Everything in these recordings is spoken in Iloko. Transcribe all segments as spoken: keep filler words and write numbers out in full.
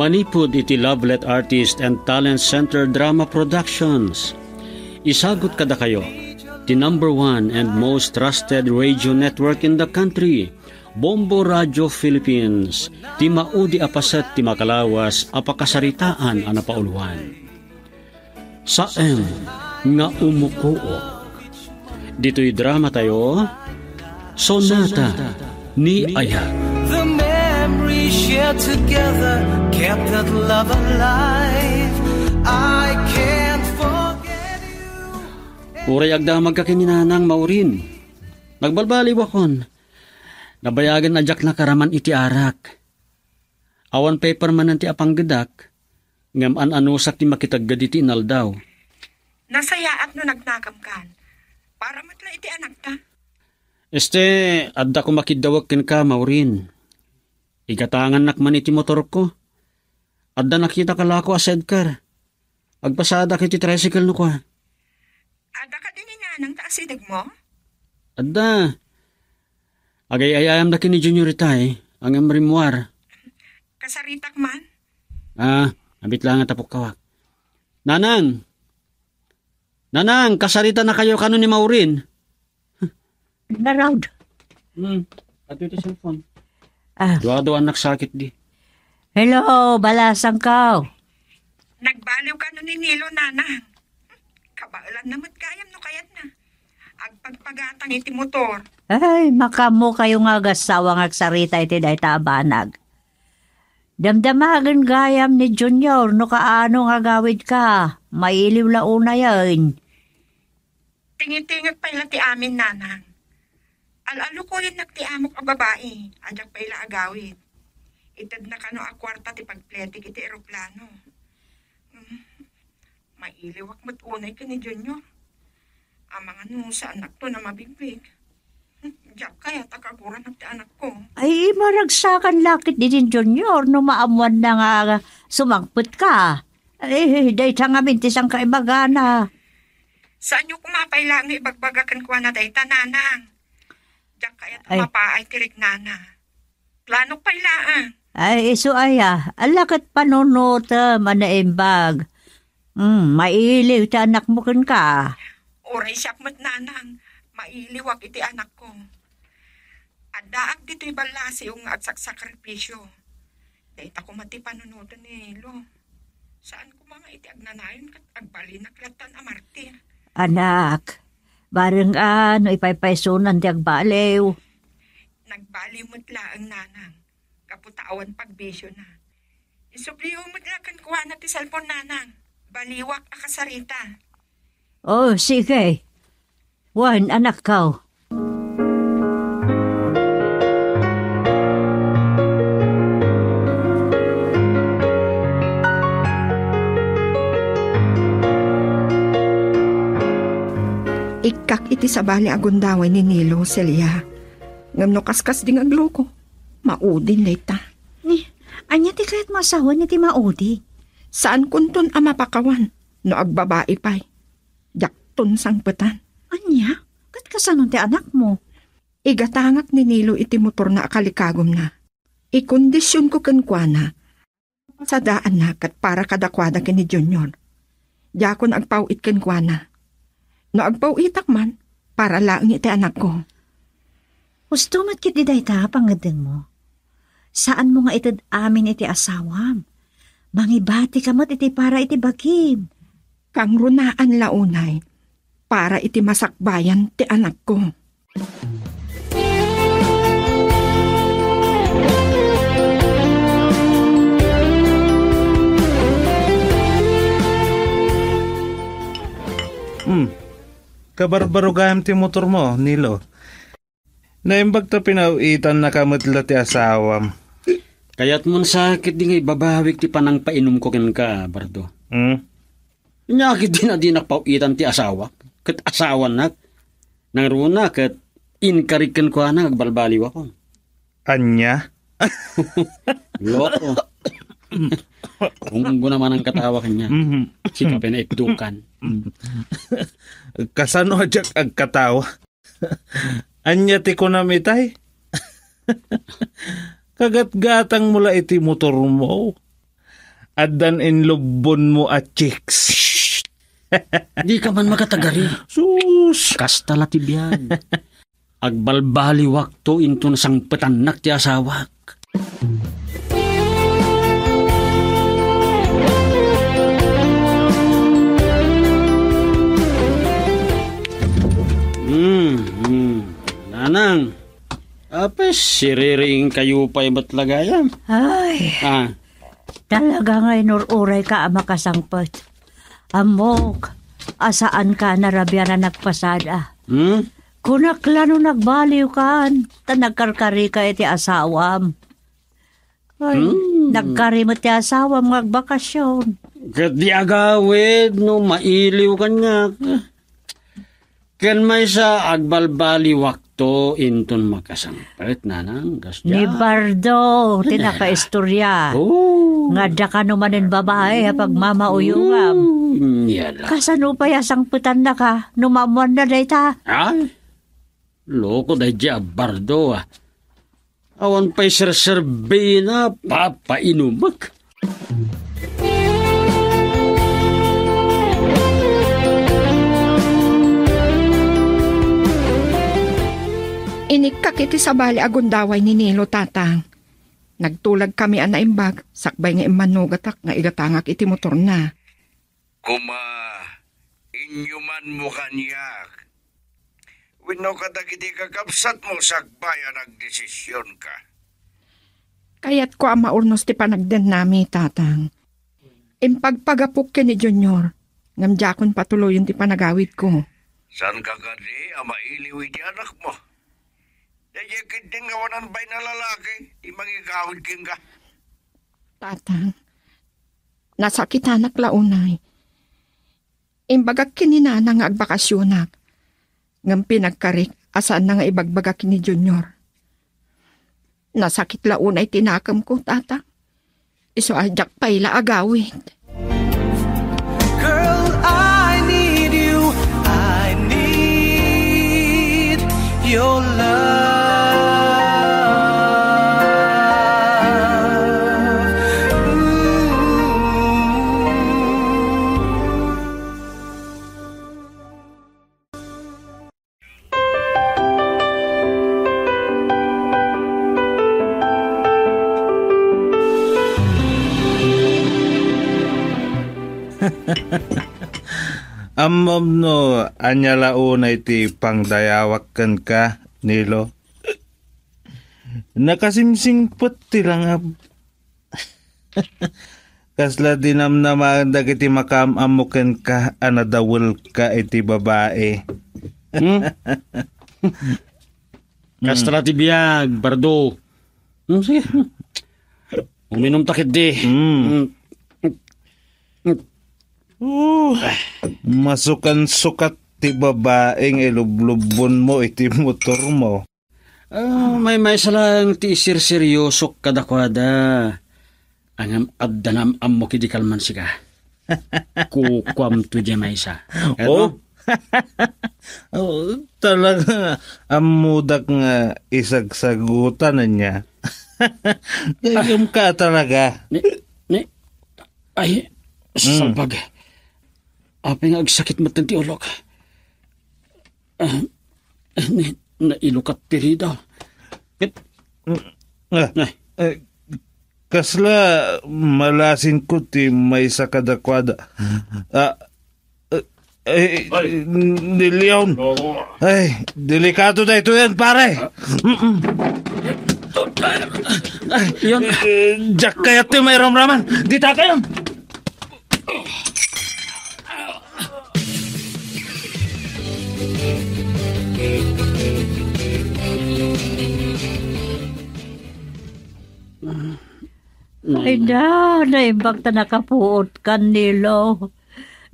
Manipud iti Lovelet Artist and Talent Center Drama Productions, isagut kadakayo ti number one and most trusted radio network in the country, Bombo Radio Philippines, ti maudi a paset ti makalawas a pakasaritaan a napauluan. Saem nga umukook. Ditoy drama tayo, Sonata ni Ayat. The memories shared together kept that love alive. I can't forget you. Uray agdamagka ken ni Nanang Maureen. Nagbalbaliwakon. Nabayagen a diak nakaraman iti arak. Awan pay permanente a panggedak, ngem an-anusak ti makitegged iti inaldaw. Nasayaat no nagnakemkan. Para met la iti anakta. Este, adda koma kiddawek kenka, Maureen. Igatangannak man iti motorko. Adda nakita kalako a sidecar. Agpasadak iti tricycle no kua. Adda kadi ni Nanang ta asidegmo? Adda. Agay-ayayamda ken ni Junior itay, ngem rimmuar. Kasaritak man? Ah, abit laeng a tapukkawak. Nanang! Nanang, kasaritanakayo kano ni Maureen? Ngarud. Hmm, ato iti cellphone. Ah. Dua-dua anak sakit di. Hello, balasangko. Nagbaliw kano ni Nilo, Nanang? Kabaelanna met gayam no kayatna. Agpagpagatang iti motor. Ay, makaammokayo nga agassawa nga agsarita iti dayta a banag. Damdamagen gayam ni Junior no kaano nga agawidka. Mailiw la unayen. Tingitingek pay la ti amin, Nanang. Al-alukoyennak ti amok a babai, a diak pay la agawid. Itedna kano a kuarta ti pagpletik iti eroplano. Hmm. Mailiwak met unay ken ni Junior. Amangan no saannakton a mabigbig. Hmm, diak kayat a kaguranak ti anakko. Ay, maragsakan la ketdi ni Junior no maammoanna nga sumangpetka. Ay, dayta ngamin ti sangkaibagana. Saanyo koma pay laeng nga ibagbaga kenkuana dayta, Nanang? Diak kayat a Ay. mapaay ti riknana. Planok pay laeng. Ay, isu aya, ala ket panunutem a naimbag. Hmm, mailiw ti anakmo kenka. Uray siak met, Nanang, mailiwak iti anakko. Addaak ditoy ballasiw nga agsaksakripisio. Dayta koma ti panunoten ni Nilo. Saan koma nga iti agnanayon ket agbalinak lattan a martir. Anak, bareng a no ipaypaysonan ti agbaliw. Nagbaliw met laeng, Nanang, gapu ta awan pagbisiona. Isubliyo met la kenkuana ti cellphone, Nanang. Baliwak a kasarita. Oh, sige. Wen, anakko. Ikkak iti sabali a gundaway ni Nilo, Celia. Ngem no kaskasdi nga agluko, maudin dayta. Ni, ania ti kayatmo a sawen iti maudi? Saankonton a mapakawan no agbabai pay. Diakton sangpetan. Ania? Ket kasano ti anakmo? Igatangak ni Nilo iti motorna a kalikagumna. Ikondisionko kenkuana. Sadaanna ket para kadakuada ken ni Junior. Diakon agpaw-it kenkuana. No agpaw-itak man, para laeng iti anakko. Husto met ketdi dayta a pangngeddengmo. Saanmo nga ited amin iti asawam. Mangibatika met iti para iti bagim. Kangrunaan la unay para iti masakbayan ti anakko. Hmm. Kabarbaro gayam ti motormo, Nilo. Naimbag ta pinaw-itannaka met la ti asawam. Kayatmon sa ketdi nga ibabawik ti panangpainumko kenka, Bardo. Hmm? Ania ketdi a dinak paw-itan ti asawak, ket asawanak. Nangruna ket inkarik kenkuana nga agbalbaliwakon. Ania? Loko. Unggo naman ang katawa kanya. Mhm. Sika pinaikdukan. Kasano a diak agkatawa? Ania ti kunam itay? Kagatgatangmo la iti motormo. Addan inlubbonmo a chicks. Shh! Dika man makatagari. Sus! Kasta la ti biag. Agbalbaliwakto inton sangpetannak ti asawak. Hmm, hmm. Nanang, apay, siriring kayo pay met la gayam? Ay, Ah, talaga nga inur-urayka a makasangpet. Ammok, a saanka narabian a nagpasada. Hmm? Kunak la no nagbaliwkan, ta nagkarkarika iti asawam. Ay, Hmm. nagkari met ti asawam nga agbakasyon. Ket di agawid no mailiw kaniak. Ken maysa, agbalbaliwakto inton makasangpet, nanang, kas Ni dia. Bardo, ti nakaistorya. Oh. Nga adda kano manen babae a pagmamauyongam. Oh, yala. Kasano pay a sangpetannaka no maammoanna dayta? Ay, loko daydi a Bardo, ah. Awan pay serserbina, papainumek. Inikkak iti sabali a gundaway ni Nilo, Tatang. Nagtulagkami a naimbag, sakbay nga immannugatak nga igatangak iti motorna. Koma, inyumanmo kaniak wenno kadagiti kakabsatmo sakbay a nagdesisionka. Kayatko a maurnos ti panagdennami, Tatang. Impagpagapok ken ni Junior, ngem diakon patuloyen ti panagawidko. Saanka kadi a mailiw iti anakmo? Daydiay ketdin nga awanan bain a lalaki ti mangigawid kenka. Tatang, nasakitanak la unay. Imbagak ken ni Nana nga agbakasyonak. Ngem pinagkarik a saanna nga ibagbaga ken ni Junior. Nasakit la unay ti nakemko, Tata. Isu a diak pay la agawid. Girl, I need you. I need your love. Ooh. Ammom no ania la unay ti pangdayawak kenka, Nilo? Nakasimsingpet ti langab. Kasla dinamnamaen dagiti makaam-ammo kenka a nadawelka iti babai. Hmm? Kasta la ti biag, Bardo. Hmm, sige. Uminum ta ketdi. Hmm. Hmm. Oh, masukan-sukat ti babai nga ilublubbonmo iti motormo. Ah, maymaysa laeng ti isirseryosok kadakuada. Ngem adda naam-ammok idi kalman sika. Kukuamto diay maysa. Ano? Oh? Oh, talaga nga ammodak nga isagsagutan ania. Gayam ka talaga. Ni, ni, ay, Hmm. salpag. Apay nga agsakit met ti ulok. Ah, ni, nailukat ti rida. Ket, Ah, Ay. Eh, kasla malasinko ti maysa kadakuada. Ah, eh, eh, Ay. Ni Leon. Oo. Ay, delikado daytoyen, pare. Mm-mm. Ay, Leon. Eh, eh, diak kayat ti mairamraman. Dita kayo. Ay na, naimbag ta nakapuot kan, Nilo.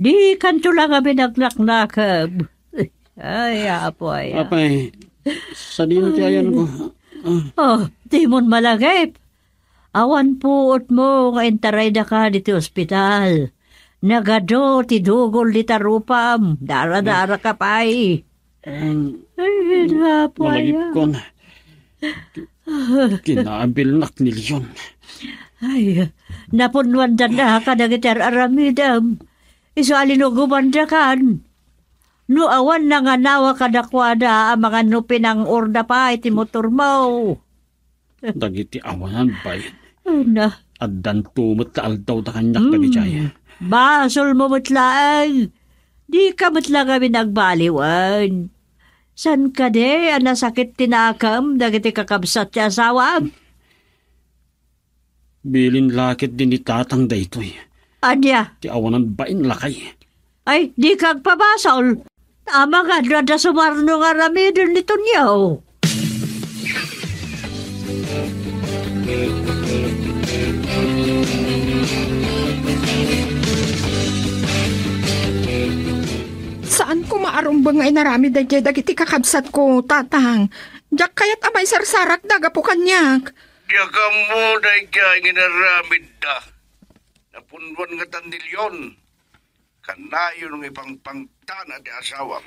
Dikanto la nga binagnaknakeb. Ay, apo, ay, ah. Apay, sadino ti ayanko? Ah. Oh, dimon malagip. Awan puotmo nga intaraydaka ditoy ospital. Nagadu ti dugol dita rupam. Dara-dara ka pay. Em, Ay, apo, ay, ah. malagipkon. Ki-, kinaabilnak ni Leon. Ay, napunnuandaka dagiti ar-aramidem. Isu a linugobandakan. No awan nanganawa kadakuada, amangan no pinang-orda pay ti motormo. Dagiti awanan pay. Ana. Addanto met ta aldawda kaniak Hmm. dagiti ay. Basolmo met laeng. Dika met la ngamin agbaliwen. Saan kadi a nasakit ti nakem dagiti kakabsat ti asawam? Bilin la ketdi ni Tatang daytoy. Ania? Ti awanan bain lakay. Ay, dika agpabasol. Amangan no adda sumarno nga aramiden ni Tonio. Saan koma a rumbeng nga inaramid daydiay dagiti kakabsatko, Tatang. Diak kayat a maisarsarakda gapu kaniak. Diak ammo daydiay nga inaramidda. Napunnuan ngatan ni Leon. Kanayon nga ipangpangtana ti asawam.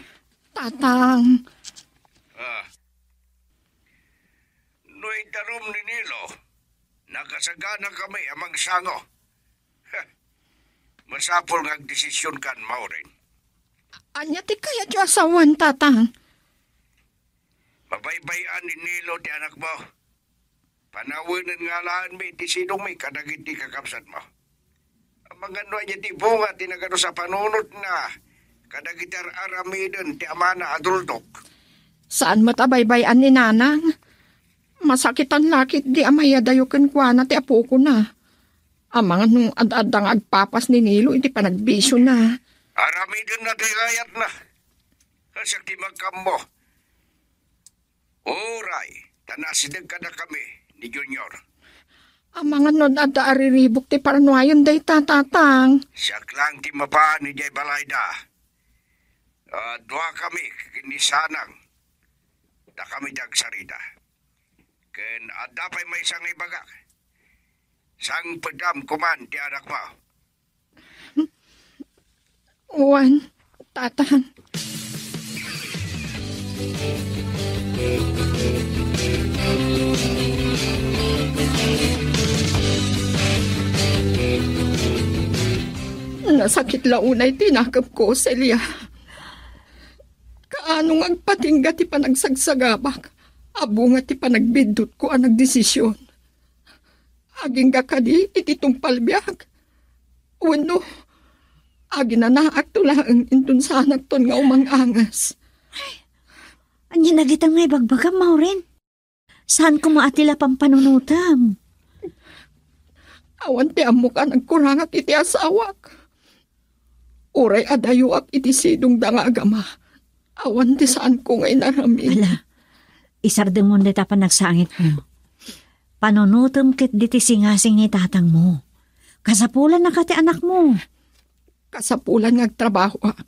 Tatang. Ah. No idarum ni Nilo, nakasagana kami a mangsango. Heh. Masapul nga agdesisionkan, Maureen. Ania ti kayatyo a sawen, Tatang? Mabaybay-an ni Nilo ti anakmo. Panawenen nga alaenmi ti sidongmi kadagiti kakabsatmo. Amangan no ania ti bunga ti nagadusa a panunotna kadagiti ar-aramiden ti amana a duldok. Saan met a baybay-an ni Nanang. Masakitan la ketdi a mayadayo kenkuana ti apokona. Amangan no ad-adda nga agpapas ni Nilo iti panagbisiona. Aramidenna ti kayatna. Siak ti mangkammo. Uray, ta naasideg kadakami ni Junior. Amangan no adda a riribuk ti parnuayon dayta, Tatang. Siak lang ti mapan idiay balayda. Ah, duakami ken ni Sanang. Dakami ti agsarita. Ken adda pay maysa nga ibagak. Sangpetdam koman ti anakmo. Wen, Tatang. Nasakit la unay ti nakemko, Celia. Kaano nga agpatingga ti panagsagsagabak a bunga ti panagbiddutko a nagdesision? Agingga kadi iti tungpal biag? Wenno, aginanaakto laeng inton saanakton nga umang-anges? Ania dagita nga ibagbagam, Maureen? Saan koma a ti la pampanunotem? Awan ti ammok a nagkurangak iti asawak. Uray adayoak iti sidongda nga agama, awan ti saanko nga inaramid. Ala, isardengmo dayta panagsangitmo. Panunotem ketdi ti singasing ni tatangmo. Kasapulan a kadi ti anakmo. Kasapulan nga agtrabahoak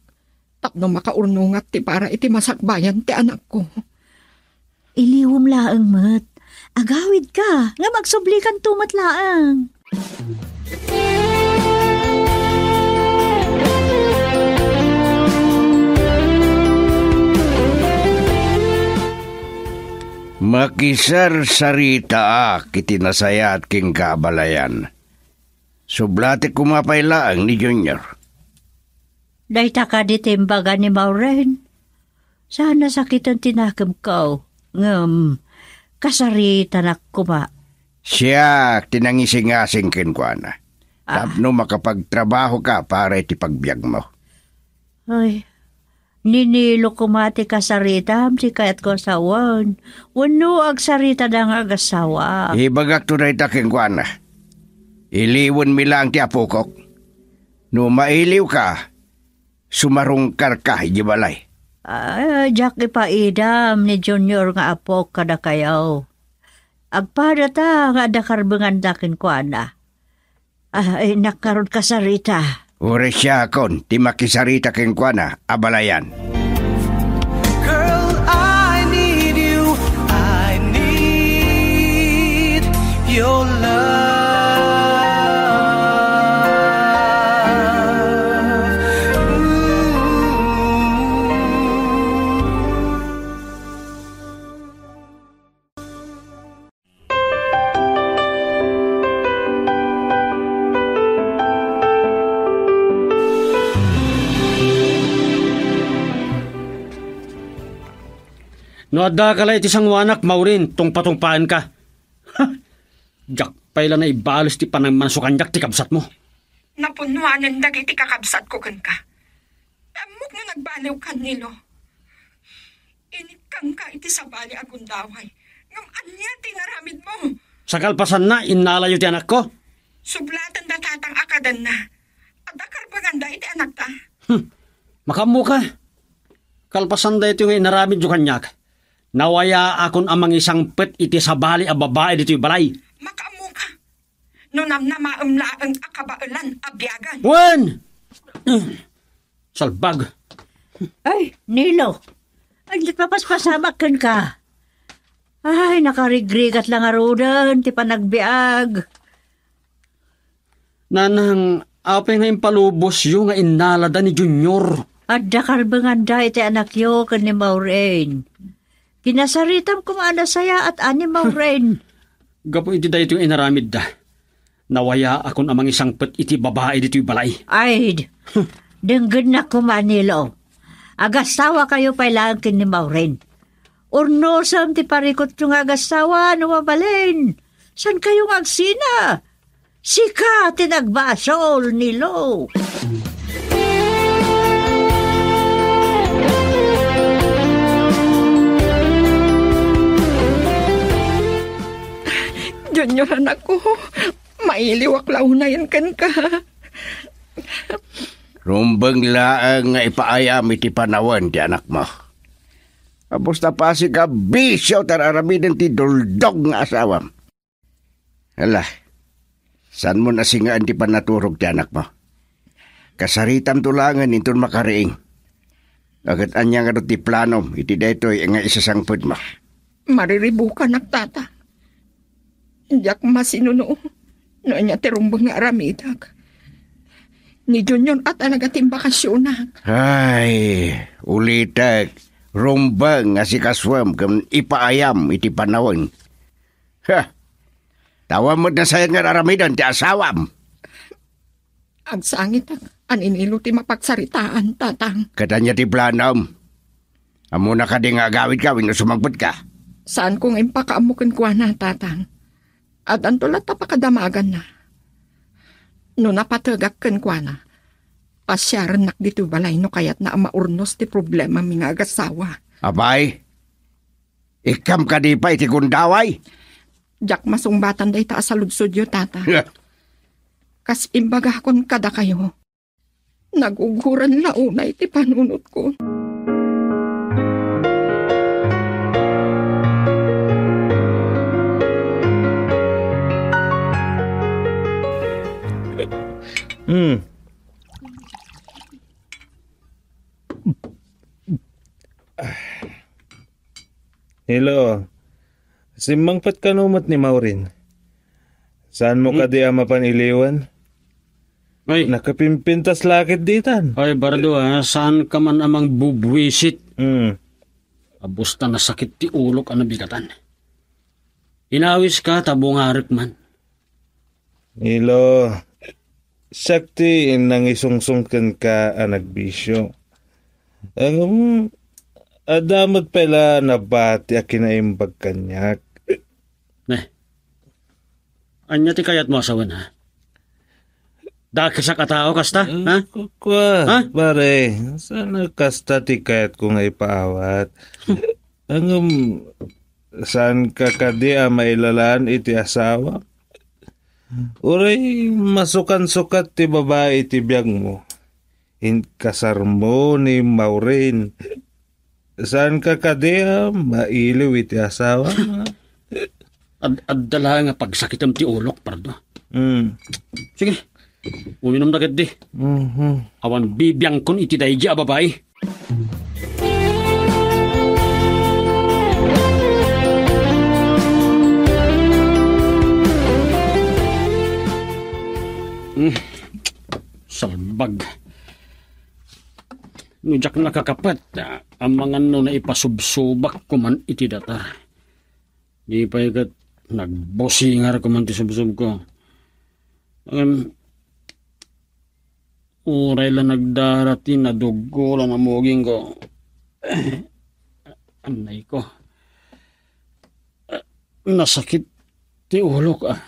tapno makaurnongak ti para iti masakbayan ti anakko. Iliwem laeng met. Agawidka, ngem agsublikanto met laeng. Makisarsaritaak iti nasayaat kenka a balayan. Sublati koma pay laeng ni Junior. Dayta kadi ti imbaga ni Maureen. Saan a sakiten ti nakemko, ngem kasaritanak koma. Siak ti nangisingasing kenkuana. Ah. Tapno makapagtrabahoka para iti pagbiagmo. Ay, ni Nilo koma ti kasaritam ti kayatko a sawen, wenno agsaritada nga agassawa. Ibagakto dayta kenkuana. Iliwenmi laeng ti apokok. No mailiwka, sumarungkarka idiay balay. Ah, diak ipaidam ni Junior nga apok kadakayo. Agpadata nga adda karbenganda kenkuana. Ah, ay, nakaron kasarita. Uray siakon ti makisarita kenkuana a balayan. Girl, I need you. I need your love. Ooh. No addaka la iti sangoanak, Maureen, tungpatungpaenka. Ha! Diak pay la naibales ti panagmanso kaniak ti kabsatmo. Napunnoanen dagiti kakabsatko kenka. Ammok no nagbaliwkan, Nilo. Inikkanka iti sabali a gundaway. Ngem ania ti inaramidmo? Sa kalpasanna, innalayo ti anakko. Sublaten da tatang a kadenna. Adda karbenganda iti anakta. Hmm. Makaammoka. Kalpasan daytoy nga inaramidyo kaniak, nawayaakon a mangisangpet iti sabali a babai ditoy balay. Makaammoka. No namnamaem laeng a kabaelan a biagan. Wen! Salbag. Ay, Nilo. Ay, di papaspasamak kenka. Ay, nakarigrigat la ngaruden ti panagbiag. Nanang, apay nga impalubosyo nga innalada ni Junior? Adda karbenganda iti anakyo ken ni Maureen. Kinasaritam koma a nasayaat a ni Maureen. Gapu iti daytoy nga inaramidda, nawayaakon a mangisangpet iti babai ditoy balay. Ay, denggennak koma, Nilo. Agasawakayo pay laeng ken ni Maureen. Urnosem ti parikutyo nga agassawa no mabalin. Saan kayo nga agsina? Sika ti nagbasol, Nilo. Junior, anakko, mailiwak la unayen kenka. Rumbeng laeng nga ipaayam iti panawen ti anakmo. Apos ta pasig a bisio ti ar-aramiden ti duldog nga asawam. Hala, saanmo nasingaen ti pannaturog ti anakmo? Kasaritamto laengen inton makariing. Ket ania ngarud ti planom iti daytoy nga isasangpetmo? Mariribukanak, Tata. Diak masinuno no ania ti rumbeng nga aramidek. Ni Junior a talaga ti imbakasyonak. Ay, ulitek, rumbeng a sikasuem ken ipaayam iti panawen. Ha! Tawa met nasayaat nga ar-aramiden ti asawam. Agsangitak a ni Nilo ti mapagsaritaan, Tatang. Ket ania ti planom? Ammona kadi nga agawidka wenno sumangpetka? Saanko nga impakaammo kenkuana, Tatang. Addanto latta pakadamaganna. No napategak kenkuana, pasiarennak ditoy balay no kayatna a maurnos ti problemami nga agassawa. Apay, ikkam kadi pay iti gundaway? Diak masungbatan dayta a saludsodyo, Tata. Kas imbagakon kadakayo, naguguran la unay ti panunotko. Hmm. Hello. Simmangpet kano met ni Maureen? Saan mo Hmm? kadi a mapan iliwan? Ay. Nakapimpintas lakit ditan. Ay, Bardo, ah, saan ka man amang bubwisit? Hmm. Abus ta nasakit ti ulok a nabigatan. Inawis ka, ta bungarek man. Ilo, siak ti nangisungsong kenka a nagbisio. Ngem, adda met pay la nabati a kinaimbag kaniak. Ne. Ania ti kayatmo a sawen, ha? Dakesak a tao kasta, ha? Kua, Ha? pare, saan a kasta ti kayatko nga ipaawat. Ngem, saanka kadi a mailalaan iti asawa? Uray masukansukat ti babai iti biagmo. Inkasarmo ni Maureen. Saanka kadi a mailiw iti asawa? Ad-, adda la nga pagsakitem ti ulok, Pardo. Hmm. Sige. Uminumda ketdi. Mhm. Awan bibiangkon iti daydi a babai. Hmm. Salbag. No diak nakakapet, ah, amangan no naipasubsubak koman iti datar. Di pay ket nagbusingar koman ti subsubko. Ngem, uray la nagdara ti naduggo la namugingko. Annay ko. Nasakit ti ulok, ah.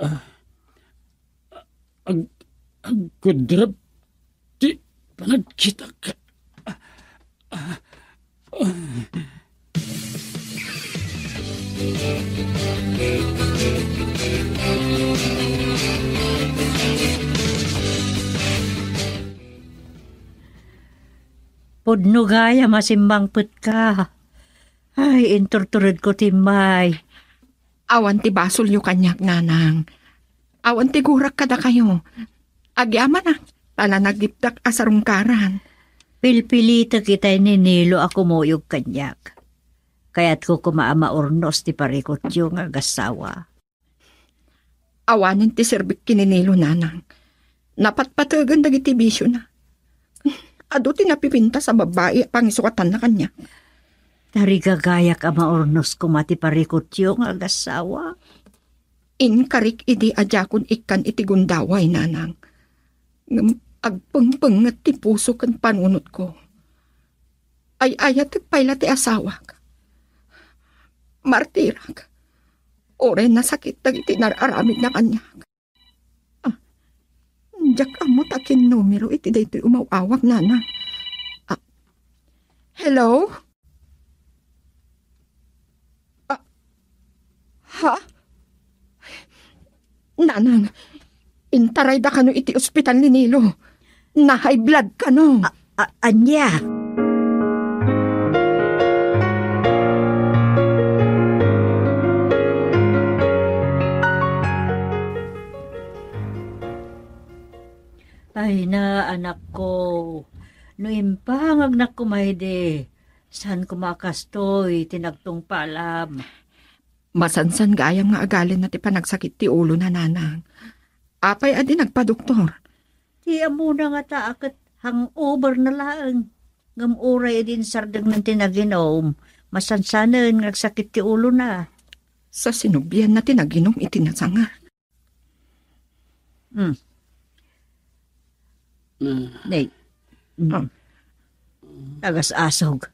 Ah, ag-, agkudrab ti panagkitak. Ah, ah, ah. Pudno gayam a simmangpetka. Ay, inturturedko ti immay. Awan ti basolyo kaniak, nanang. Awan ti gurak kadakayo. Agyamanak, ta la nagipdak a sarungkaran. Pilpilitek itay ni Nilo a kumuyog kaniak. Kayatko koma a maurnos ti parikutyo nga agassawa. Awanen ti serbik ken ni Nilo, nanang. Napatpategen dagiti bisiona. Adu ti napipintas a babbai a pangisukatanna kaniak. Tarigagayak a maurnos koma ti parikutyo nga agassawa. Inkarik idi a diakon ikkan iti gundaway, nanang. Ngem agpengpenget ti puso ken panunotko. Ay-ayatek pay la ti asawak. Martirak. Uray nasakit dagiti nar-aramidna kaniak. Ah, diak ammo ta kin numero iti daytoy umaw-awag, nanang. Ah, hello? Ah, ha? Nanang, intarayda kano iti ospital ni Nilo. Na-high blood kano. A-, a-, ania? Ay na, anakko. No impangagnak koma idi, saan koma a kastoy ti nagtungpalam? Masansan gayam nga agalinna ti panagsakit ti ulona, nanang. Apay a di nagpadoktor? Ti ammona ngata a ket hangover na laeng. Ngem uray idi insardengnan ti naginum, masansanen nga agsakit ti ulona. Sa sinublianna ti naginum iti nasangar. Hmm. Mm. Nay. Mm. Ah. Agas-asog.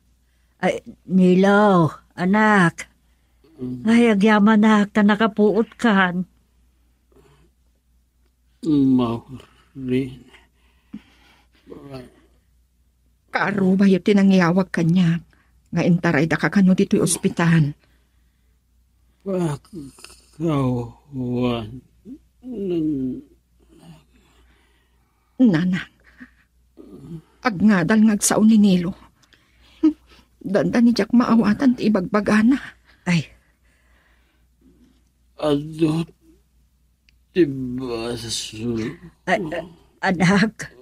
Ay, Nilo, anak. Mm. Ay, agyamanak, ta nakapuotkan. Maureen. Kaarubayo ti nangyawag kaniak nga intarayda ka kano ditoy ospital. Pakawan. Nanang, agngadal nga agsao ni Nilo. Dandani diak maawatan ti ibagbagana. Ay. Adu ti basol. A-, a-, anak.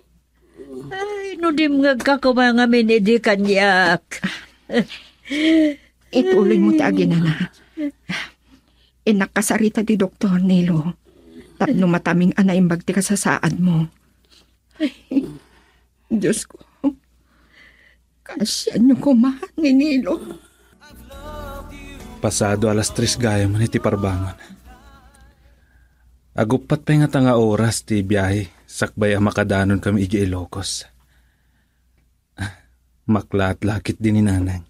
Ay, no dimngegka koma ngamin idi kaniak. Ituloy mo ti aginana. Innak kasarita ti doktor, Nilo. Tapno mataming a naimbag ti kasasaad mo. Ay, Diyos ko. Kaasianyo koma ni Nilo. Pasado alas tres gayam iti parbangon. Aguppat pay ngata nga oras ti biahe sakbay a makadanon kami idiay Ilocos. Maklaat la ketdi ni Nanang.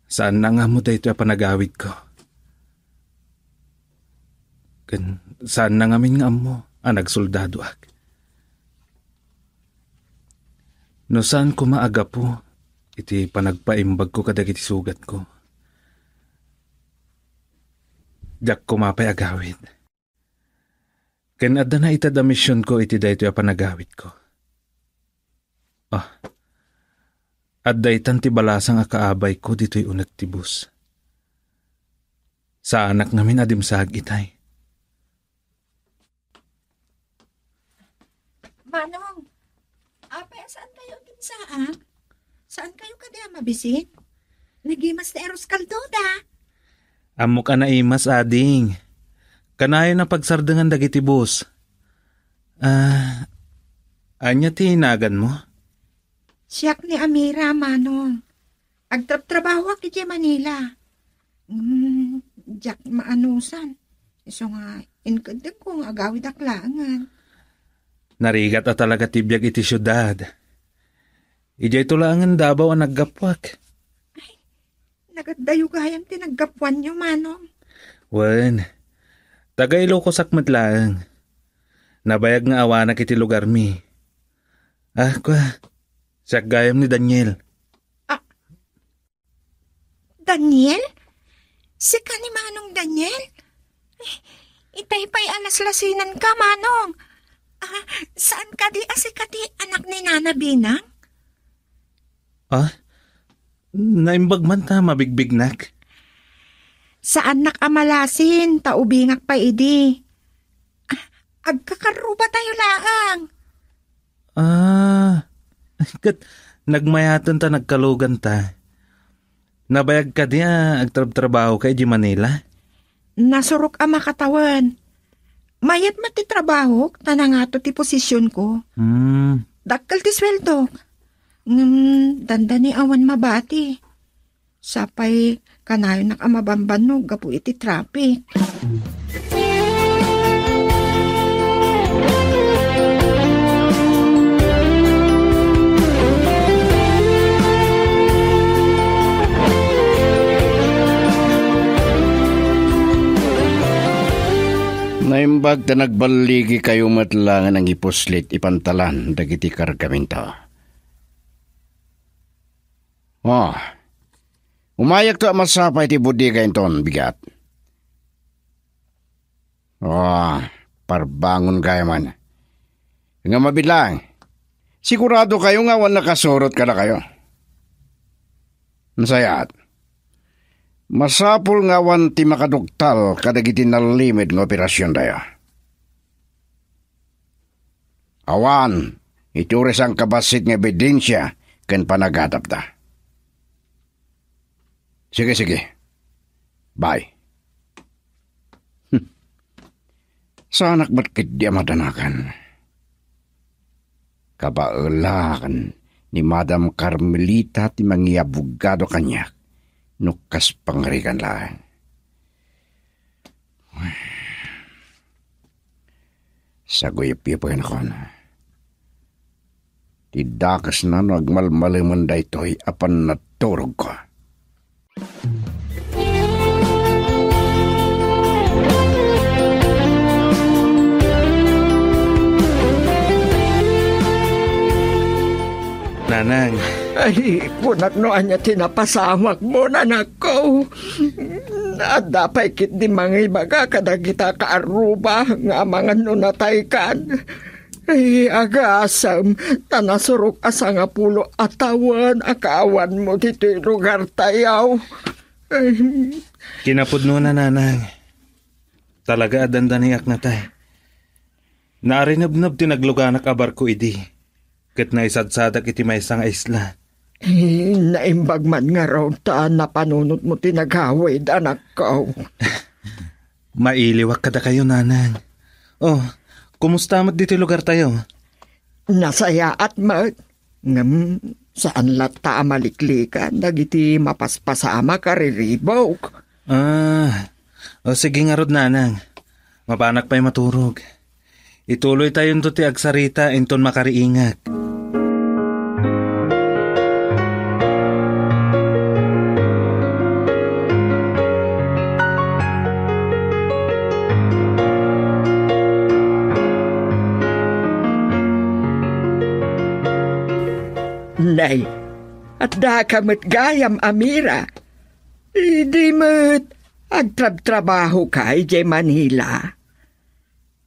Saanna nga ammo daytoy a panagawidko. Ken saanna ngamin nga ammo a nagsoldadoak. No saan koma a gapu iti panagpaimbagko kadagiti sugatko, diak koma pay agawid. Ken adda naited a misionko iti daytoy a panagawidko. Ah, adda itan ti balasang a kaabayko ditoy uneg ti bus. Saanak ngamin a dimsaag itay. Manong, apay a saan kayo agdimsaag? Saan kayo kadi a mabisin? Nagimas ti arroz caldo da. Ammok a naimas, ading. Kanayon a pagsardengan dagiti bus. Ah, ania ti naganmo? Siak ni Amira, Manong. Agtrabtrabahoak idiay Manila. Hmm, diak maanusan. Isu nga, inkeddengko nga agawidak laengen. Narigat a talaga ti biag iti siudad. Idiayto laengen Davao a naggapuak. Ay, Tagaddayo gayam ti naggapuanyo, Manong? Wen, taga Ilocos ak met laeng. Nabayag nga awanak iti lugarmi. Ah, kua, siak gayam ni Daniel. Ah, Daniel? Sika ni Manong Daniel? Itay pay a laslasinanka, Manong. Ah, saan kadi a sika ti anak ni Nana Binang? Ah? Naimbag man ta mabigbignak? Saannak a malasin, ta ubingak pay idi. Ah, agkakarrubatayo laeng. Ah, ket nagmayaten ta nagkaluganta. Nabayag kadi a agtrabtrabahoka idiay Manila? Nasurok a makatawen. Mayat met ti trabahok, ta nangato ti posisionko. Hmm. Dakkel ti sueldok. Ngem dandani awan mabati. Sapay kanayonak a mabambannog gapu iti traffic. Naimbag ta nagballigikayo met laeng a nangipuslit ipantalan dagiti kargaminto. Oh, umayakto a masapa iti bodega inton bigat. Oh, parbangon gayaman. Nga mabilang, sigurado kayo nga awan nakasurot kadakayo. Nasayaat. Masapul nga awan ti makaduktal kadagiti nalimed nga operasiontayo. Awan iti uri sangkabassit nga ebidensia ken panagadapda. Sige, sige. Bye. Hmm. Saanak met ketdi a madanagan. Kabaelakan ni Madam Carmelita ti mangiabogado kaniak no kas pangarigan laeng. Saguyup-yupenakon. Ti dakesna no agmalmalemen daytoy a pannagturogko. Nanang. Ay, kunak no ania ti napasamakmo, nanakko. Adda pay ketdi mangibaga kadagita kaarruba nga amangan no nataykan. Ay, agasem, ta nasurok a sangapulo a tawen a kaawanmo ditoy lugartayo. Ay. Kinapudnona, nanang. Talaga a dandaniak nata. Naarinebneb ti nagluganak a barko idi, ket naisadsadak iti maysa nga isla. Eh, naimbag man ngarud ta napanunotmo ti nagawid, anakko. Mailiwak kadakayo, nanang. Oh, kumusta met ditoy lugartayo? Nasayaat met. Ngem, saan latta a maliklikan dagiti mapaspasamak a riribuk. Ah, o sige ngarud, nanang. Mapanak pay maturog. Ituloytayonto ti agsarita inton makariingak. Nay, addaka met gayam a Mira. Idi met agtrabtrabahoka idiay Manila?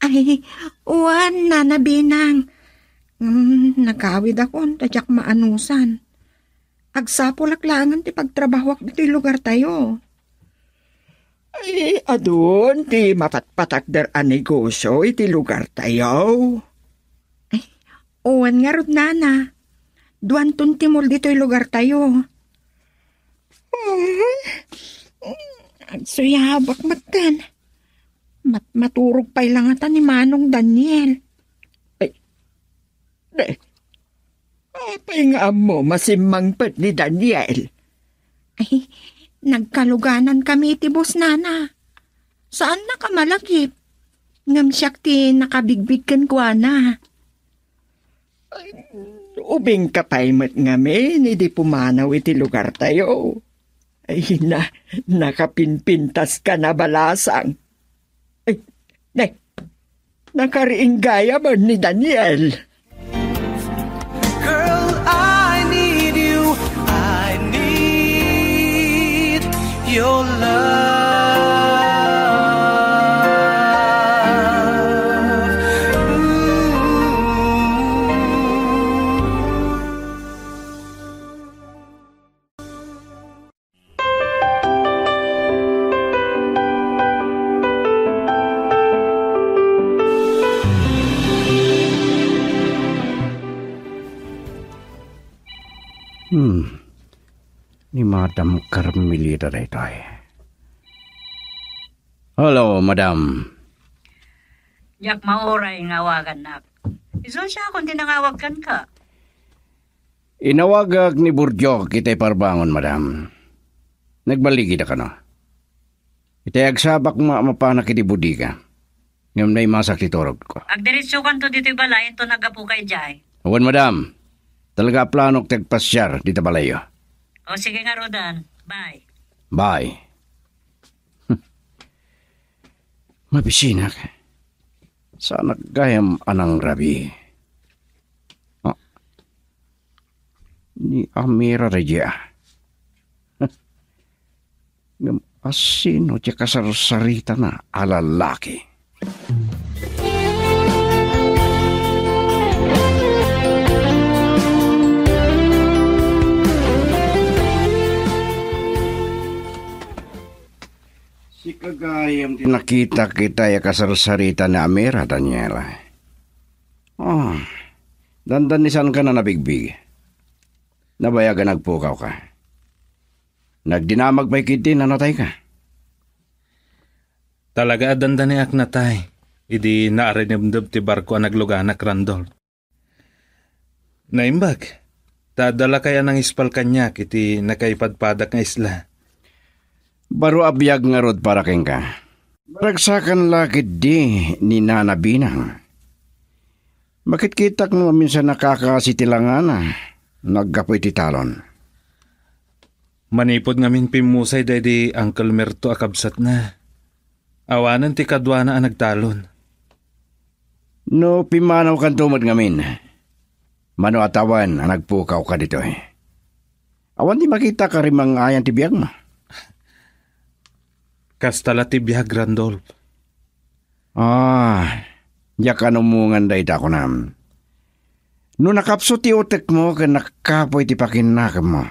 Ay, wen, Nana Binang. Mm, nagawidakon ta diak maanusan. Agsapulak laengen ti pagtrabahoak ditoy lugartayo. Ay, adun ti mapatpatakder a negosio iti lugartayo. Ay, wen ngarud, nana. Duanton ti mall ditoy lugartayo. Ay, agsuyabak metten. Mat-, maturog pay la ngata ni Manong Daniel. Ay, di, apay nga ammo masimmangpet ni Daniel? Ay, nagkaluganankami iti bus, nana. Saannak a malagip. Ngem siak ti nakabigbig kenkuana. Ay, ubingka pay met ngamin idi pumanaw iti lugartayo. Ay, na, nakapinpintas ka na, balasang. Ay, ne, nakariing gayam ni Daniel. Girl, I need you. I need your love. Ooh. Hmm. Ni Madam Carmelita daytoy. Hello, Madam. Diak mauray nga awagannak. Isu siya kung di nangawag kenka. Inawagak ni Burdiok itay parbangon, Madam. Nagballigida kano. Itay agsabak nga mapanak iti bodega. Ngem naimasak ti turogko. Agdiretsokanto ditoy balay inton aggapuka idiay. Awan, Madam. Talaga a planok ti agpasiar dita balayyo. O, sige ngaruden. Bye. Bye. Mabisinak. Saanak gayam a nangrabii. Ah. Ni Amira daydiay. Ngem asino ti kasarsaritana a lalaki? Sika gayam ti nakitak itay a kasarsarita ni Amira, Daniela. Ah, dandanisanka a nabigbig. Nabayag a nagpukawka. Nagdinamag pay ketdi a natayka. Talaga a dandaniak natay idi naarinebneb ti barko a nagluganak, Randolph. Naimbag, ta adda lakay a nangispal kaniak iti nakaipadpadak nga isla. Baro a biag ngarud para kenka. Naragsakan la ketdi ni Nana Binang. Makitkitaak no maminsan a kakaasi ti langana, naggapu iti talon. Manipud ngamin pimmusay daydi Uncle Merto a kabsatna. Awanen ti kaduana a nagtalon. No pimmanawkanto met ngamin, mano a tawen a nagpukawka ditoy? Awan ti makitak a rimang-ayan ti biagmo. Kasta la ti biag, Randolph. Ah, diak anumongan dayta a kunam. No nakapsut ti utekmo ken nakapuy ti pakinnakemmo,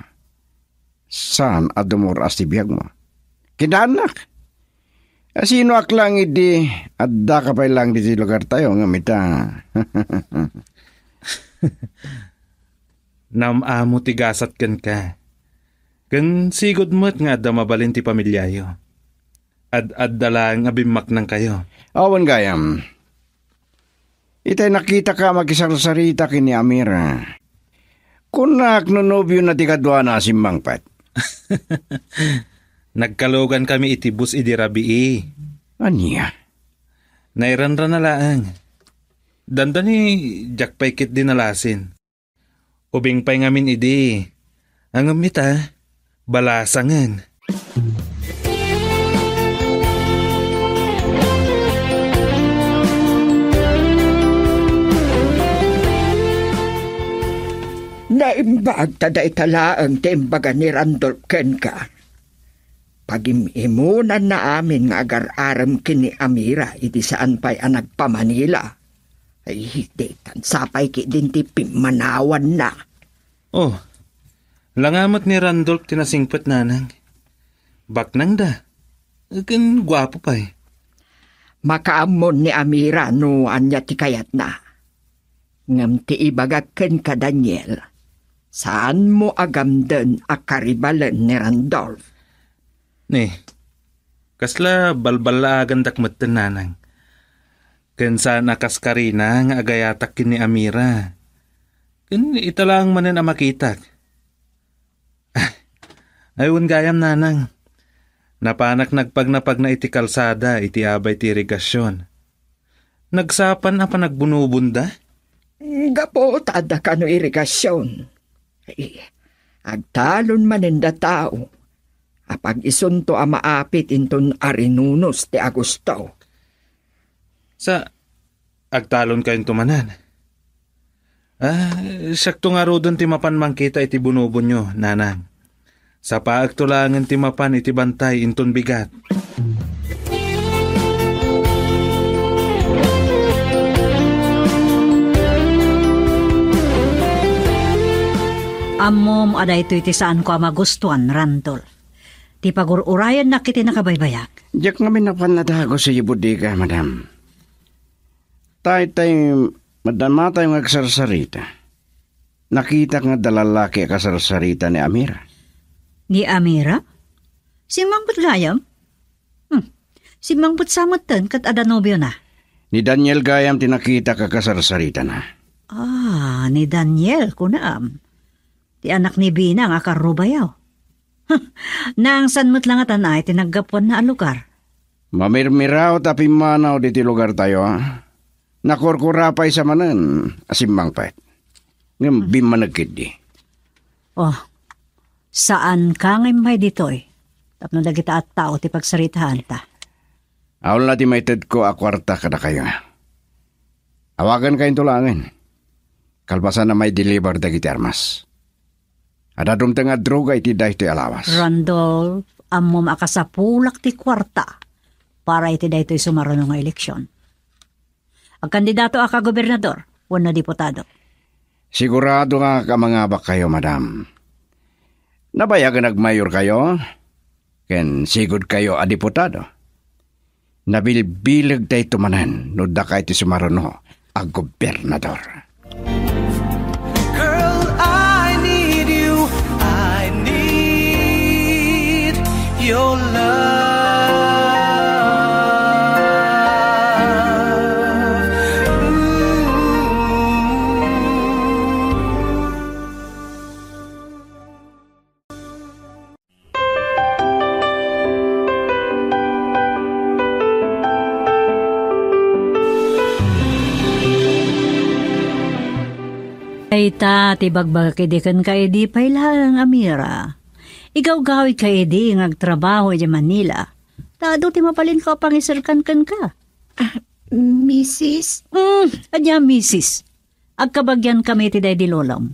saan a dumur-as ti biagmo. Kindaannak. Asinoak lang idi addaka pay lang ditoy lugartayo ngem ita. Naam-amo ti gasat kenka. Ken sigud met nga adda mabalin ti pamiliayo. Ad-adda laeng a bimmaknangkayo. Awan gayam. Itay nakitaka a makisarsarita ken ni Amira. Kunak no nobiona ti kaduana a simmangpet. Nagkalugankami iti bus idi rabii. Ania? Nairanrana laeng. Dandani diak pay ketdi nalasin. Ubing pay ngamin idi. Ngem ita, balasangen. Naimbag ta dayta laeng ti imbaga ni Randolph kenka. Pagim-imonanna amin nga agar-arem ken ni Amira idi saan pay a nagpa-Manila. Ay, daytan sapay ketdin ti pimmanawanna. Oh, langa met ni Randolph ti nasingpet, nanang. Baknangda. Ken guapo pay. Makaammon ni Amira no ania ti kayatna. Ngem ti ibagak kenka, Daniel, saanmo a gamden a karibalen ni Randolph. Ni, kasla balballaagandak metten, nanang. Ken saan a kas karina nga agayatak ken ni Amira. Ken ita laeng manen a makitak. Ay, wen gayam, nanang. Napanak nagpagnapagna iti kalsada iti abay ti irigasion. Nagsapan a panagbunobonda? Gapu ta adda kano irigasion. Ay, agtalon manen da tao. a pag-isunto a maapit inton arinunos ti Agosto. Sa, agtalon kayonto manen. Ah, siakto ngaruden ti mapan mangkita iti bunobonyo, nanang. Sapaekto laengen ti mapan iti bantay inton bigat. Ammom a daytoy ti saanko a magustuan, Randolph. Ti pagur-urayennak iti nakabaybayag. Diak ngamin napan nadagus idiay bodega, madam. Tay, tay, madamatayo nga agsarsarita. Nakitak nga adda lallaki a kasarsarita ni Amira. Ni Amira? Simmangpet gayam? Hmm. Simmangpet sa metten ket adda nobiona. Ni Daniel gayam ti nakitak a kasarsaritana. Ah, ni Daniel, kunam. Ti anak ni Binang a karrubayo. Naangsan met la ngatan ay ti naggapuanna a lugar. Mamirmiraw ta pimmanaw diti lugartayo, a. Nakurkura pay sa manen a simmangpet. Ngem bimmaneg ketdi. Oh, saan ka nga immay ditoy? Tapno dagita a tao ti pagsaritaanta. Awan la ti maitedko a kuarta kadakayo. Awagan kayonto laengen. Kalpasan a maideliver dagiti armas. Adda dumteng a droga iti daytoy a lawas. Randolph, ammom a kasapulak ti kuarta para iti daytoy sumaruno nga eleksion. Agkandidato a kagobernador wenno diputado? Sigurado nga kamangabak kayo, madam. Nabayagen agmayor kayo, ken sigud kayo a diputado. Nabilbileg dayto manen no dakay ti sumaruno a gobernador. Girl, I need you. I need your love. Ooh. Dayta ti ibagbagak idi kenka idi pay laeng, Amira. Igawgawidka idi nga agtrabaho idiay Manila. Ta adu ti mabalinko a pangiserkan kenka. Ah, misis? Mm, ania, misis? Agkabagiankami iti daydi lolom.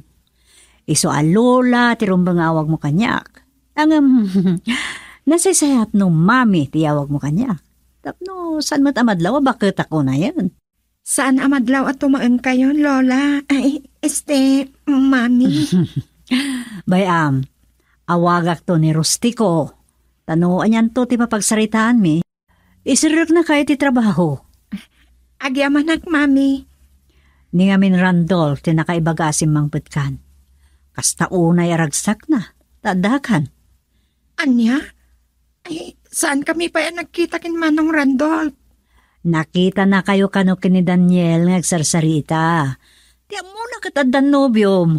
Isu a lola ti rumbeng nga awagmo kaniak. Ngem, nasaysayat no mami ti awagmo kaniak. Tapno saan met a madlaw a baketak unayen. Saan a madlaw a tumaengkayon, lola? Ay, este, mami. Bay-am, awagakto ni Rustico. Ta no anianto ti mapagsaritaanmi, iserreknaka iti trabaho. Agyamanak, mami. Ni ngamin Randolph ti nakaibaga a simmangpetkan. Kasta unay a ragsakna, ta addakan. Ania? Ay, saankami pay a nagkita ken Manong Randolph. Nakitanakayo kano ken ni Daniel nga agsarsarita. Ti ammona ket adda nobiom.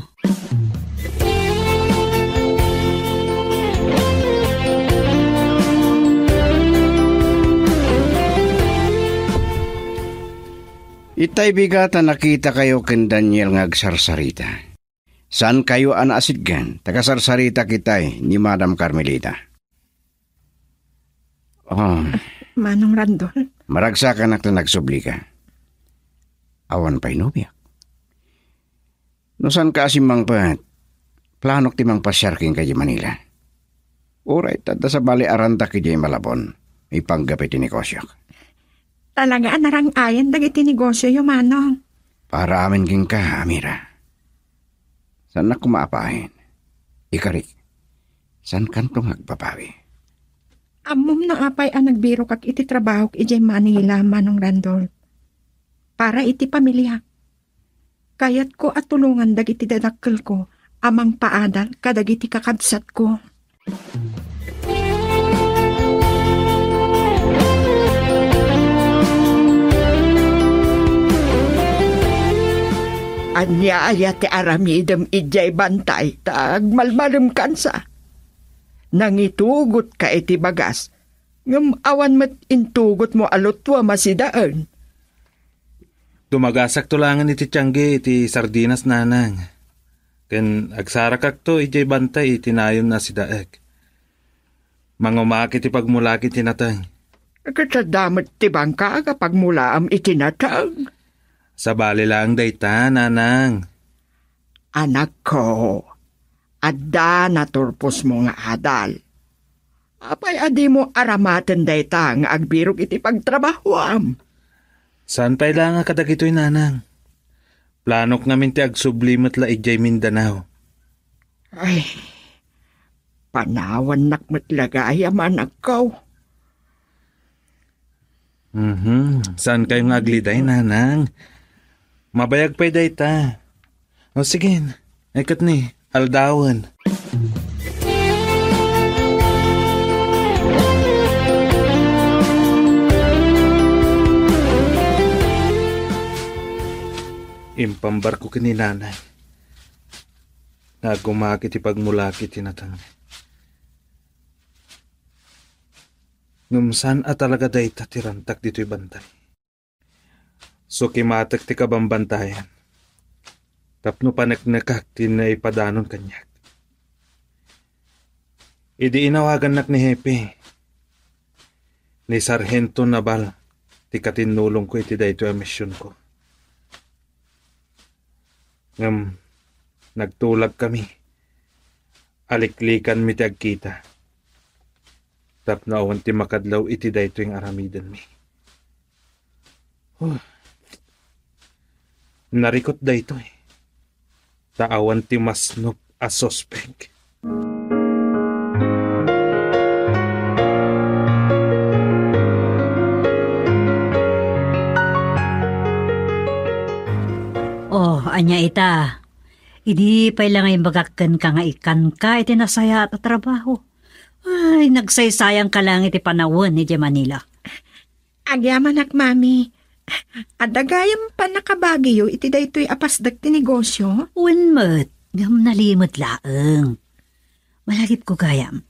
Itay bigat a nakitakayo ken Daniel nga agsarsarita. Saankayo a naasidgen, ta kasarsaritak itay ni Madam Carmelita. Ah. Manong Randolph? Maragsakanak ta nagsublika. Awan pay nobiak. No saanka a simmangpet, planok ti mangpasiar kenka idiay Manila. Uray, ta adda sabali a rantak idiay Malabon, maipanggep iti negosiok. Talaga a narang-ayan dagiti negosioyo, Manong. Para amin kenka, Amira. Saannak koma a payen. Ikarik, saankanto nga agbabawi. Ammom no apay a nagbirokak iti trabahok idiay Manila, Manong Randolph. Para iti pamiliak. Kayatko a tulongan dagiti dadakkelko a mangpaadal kadagiti kakabsatko. Ania aya ti aramidem idiay bantay ta agmalmalemkansa? Nangitugotka iti bagas, ngem awan met intugotmo a luttuam a sidaen. Dumagasakto laengen iti tiangge iti sardinas, nanang. Ken agsarakakto idiay bantay iti nayon a sidaek. Mangumak iti pagmulak iti nateng. Ket adda met ti bangka nga pagmulaam iti nateng. Sabali laeng dayta, nanang. Anakko, adda naturposmo nga adal. Apay a dimo aramaten dayta nga agbirok iti pagtrabahoam? Saan pay la nga kadagitoy, nanang. Planok ngamin ti agsubli met la idiay Mindanao. Ay, panawannak met la gayam, anakko. Mhm. Saan kayo nga agliday, nanang? Mabayag pay dayta. O sige, ay ket ni, aldawen. Impambarko ken ni nanay nga aggumak iti pagmulak iti nateng. Ngem saan a talaga dayta ti rantak ditoy bantay. Sukimatek ti kabambantayan tapno paneknekak ti naipadanon kaniak. Idi inawagannak ni Hepe, ni Sarhento Naval ti katinnulongko iti daytoy a misionko. Ngem nagtulagkami. Aliklikanmi ti agkita tapno awan ti makadlaw iti daytoy nga aramidenmi. Huh. Narikot daytoy, ta awan ti masnop a suspek. Oh, ania ita? Idi pay la nga imbagak kenka nga ikkanka iti nasayaat a trabaho. Ay, nagsaysayangka laeng iti panawen idiay Manila. Agyamanak, Mami. Adda gayam pannakabagiyo iti daytoy a pasdek ti negosio? Wen met, ngem nalimed laeng. Malagipko gayam.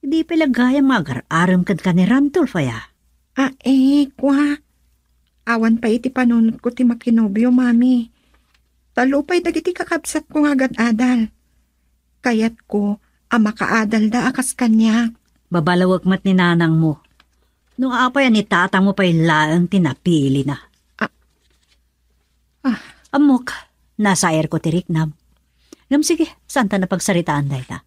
Idi pay la gayam nga agar-arem kenka ni Randolph, aya? Ah, eh, kwa. Awan pay iti panunotko ti makinobio, Mami. Tallo pay dagiti kakabsatko nga agad-adal. Kayatko a makaadalda a kas kaniak. Babalawek met ni nanangmo. No apay a ni tatangmo pay laeng ti napilina. Ah. Ah. Ammok, nasairko ti riknam. Ngem sige, saanta a pagsaritaan dayta.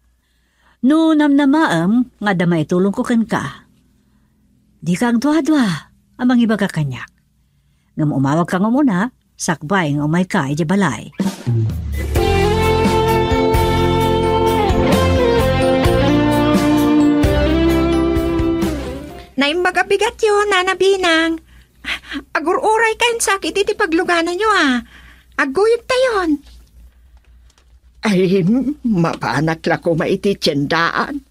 No namnamaem nga adda maitulongko kenka, dika agduadua a mangibaga kaniak. Ngem umawagka nga umuna, sakbay nga umayka idiay balay. Naimbag a bigatyo, Nana Binang. Agur-uraykayon sakit iti paglugananyo, a. Agguyogtayon. Ay, mapanak la koma iti tiendaan.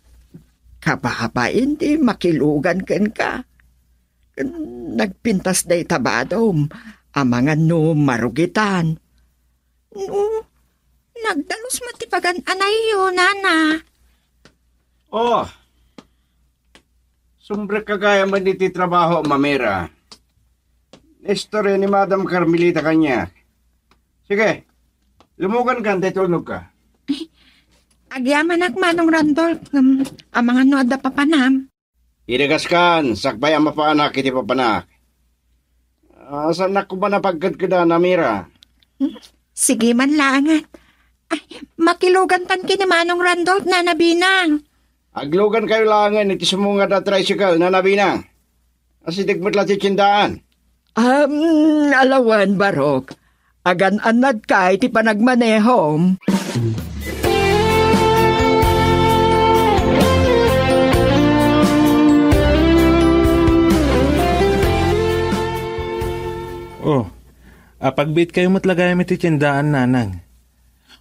Kababain ti makilugan kenka. Nagpintas dayta badom, amangan no marugitan. No, nagdalus met ti pagan-anayyo, nana. Oh, sumrekka gayam iti trabaho, Mamira. Istorya ni Madam Carmelita kaniak. Sige, lumuganka, ta itulnogka. Agyamanak, Manong Randolph, ngem amangan no adda papanam. Iragaskan, sakbay a mapanak iti papanak. Ah, saannak koma a pagkedkedan, Amira. Hmm? Sige man laengen. Ay, makilugantan ken ni Manong Randolph, Nana Binang. Aglugankayo laengen iti sumungad a tricycle, Nana Binang. Asideg met la ti tiendaan. Um, alawen, Barok. Agan-annadka iti panagmanehom. Oh, apagbiitkayo met la gayam iti tiendaan, nanang.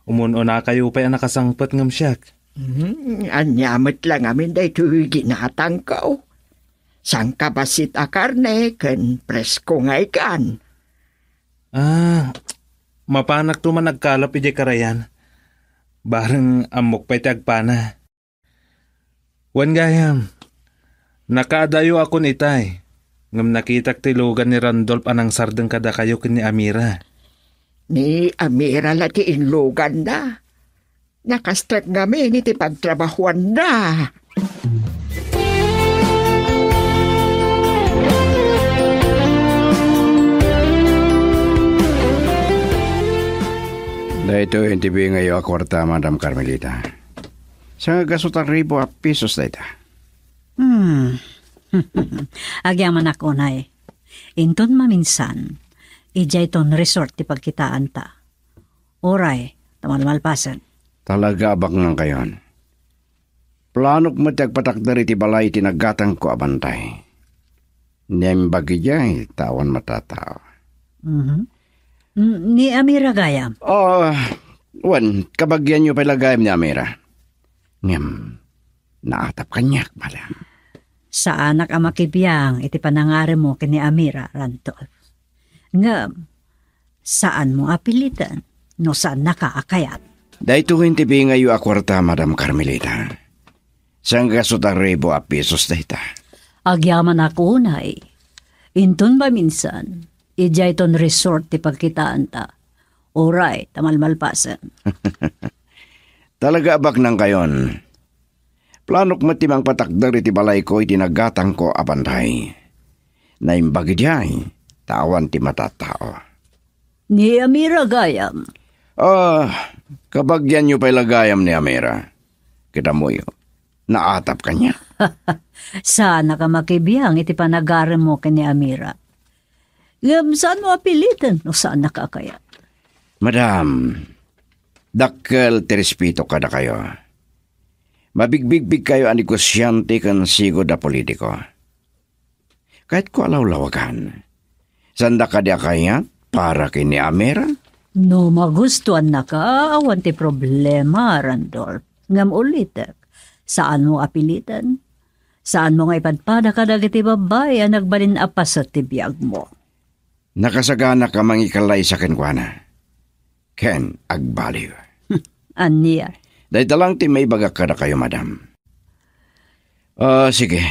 Umun-unakayo pay a nakasangpet ngem siak. Hmm, ania met la ngamin daytoy ginatangko? Sangkabassit a karne ken presko nga ikan. Ah, mapanakto man agkalap idiay karayan. Bareng ammok pay ti agpana. Wen gayam, nakaadayo a kun itay, ngem nakitak ti lugan ni Randolph a nangsardeng kadakayo ken ni Amira. Ni Amira la ti inluganna. Nakastek ngamin iti pagtrabahuanna. Daytoy ti bingayo a kuarta, Madam Carmelita. Sangagasu ta ribu a pesos dayta. Hmm. Agyamanak unay. Inton maminsan, idiayton resort ti pagkitaanta. Uray, ta malmalpasen. Talaga a baknangkayon. Planok met ti agpatakder iti balay ti nagatangko a bantay. Naimbag idiay ta awan matatao. Mhm. Mm, ni Amira gayam? Ah, wen, kabagianyo pay la gayam ni Amira. Ngem, naatap kaniak, madam. Saanak a makibiang iti panangarimmo ken ni Amira, Randolph. Ngem, saanmo a piliten no saannaka a kayat. Daytoy ti bingayo a kuarta, Madam Carmelita. Sangagasu ta ribu a pesos dayta. Agyamanak unay. Inton maminsan, idiayton resort ti pagkitaanta. Uray, ta malmalpasen. Talaga a baknangkayon. Planok met ti mangpatakder iti balayko iti nagatangko a bantay. Naimbag idiay, ta awan ti matatao. Ni Amira gayam? Ah, kabagianyo pay la gayam ni Amira. Ket ammoyo, naatap kaniak. Saanak a makibiang iti panagarimmo ken ni Amira. Ngem saanmo a piliten no saannaka a kayat. Madam, dakkel ti respeto kadakayo. Mabigbigbigkayo a negosiante ken sigud a politiko. Kayatko a lawlawagan. Saanda kadi a kayat para ken ni Amira? No magustuannaka, awan ti problema, Randolph. Ngem ulitek, saanmo a piliten. Saanmo nga ipadpada kadagiti babbai a nagbalin a paset ti biagmo. Nakasaganak a mangikalaysa kenkuana. Ken agbaliw. Ania? Dayta lang ti maibagak kadakayo, madam. Ah, sige.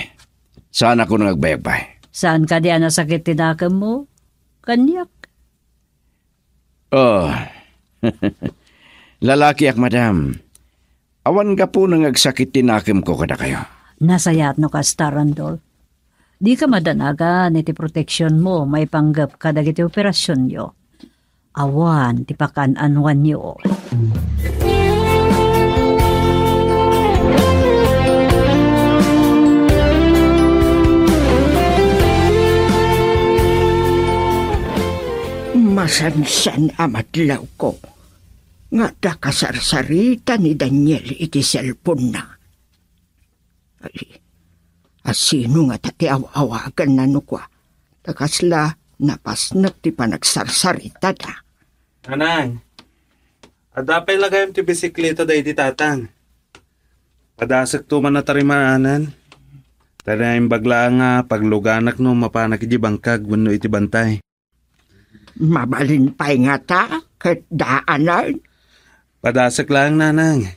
Saan ako nang agbayag, bay? Saan kadi a nasakit ti nakemmo? Kaniak? Oh. Lalakiak, madam. Awan gapu nga agsakit ti nakemko kadakayo. Nasayaat no kasta, Randolph. Dika madanagan iti proteksionmo maipanggep kadagiti operasionyo. Awan ti pakaan-anoanyo. Masansan a madlawko nga adda kasarsarita ni Daniel iti cellphone-na. Ay, asino ngata ti aw-awaganna no kua? Ta kasla napasnek ti panagsarsaritada. Nanang, adda pay la gayam ti bisikleta daydi tatang. Padasekto man a tarimaanan. Ta naimbag laeng a pagluganak no mapanak idiay bangkag wenno iti bantay. Mabalin pay ngata ket daanan. Padasek laeng, nanang.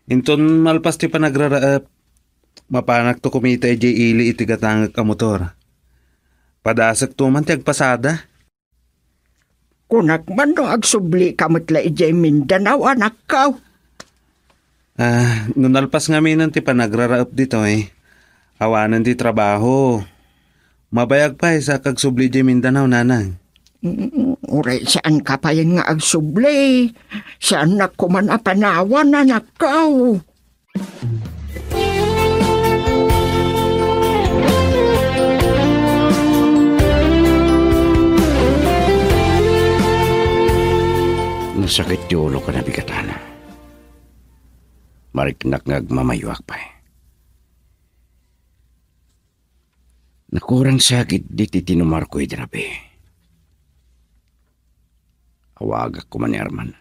Inton malpas ti panagraraep, mapanakto kumita idiay ili iti gatangek a motor. Padasekto man ti agpasada. Kunak man no agsublika met la idiay Mindanao, anakko. Ah, no nalpas ngaminen ti panagraraep ditoy, awanen ti trabaho. Mabayag pay sa kagsubli idiay Mindanao, nanang. Mm, uray saanka payen nga agsubli. Saannak koman a panawan, anakko. Nasakit ti ulok a nabigatana. Mariknak nga agmamayuak pay. Nakurang sa ketdi ti tinumarko idi rabii. Awagak koma ni Arman.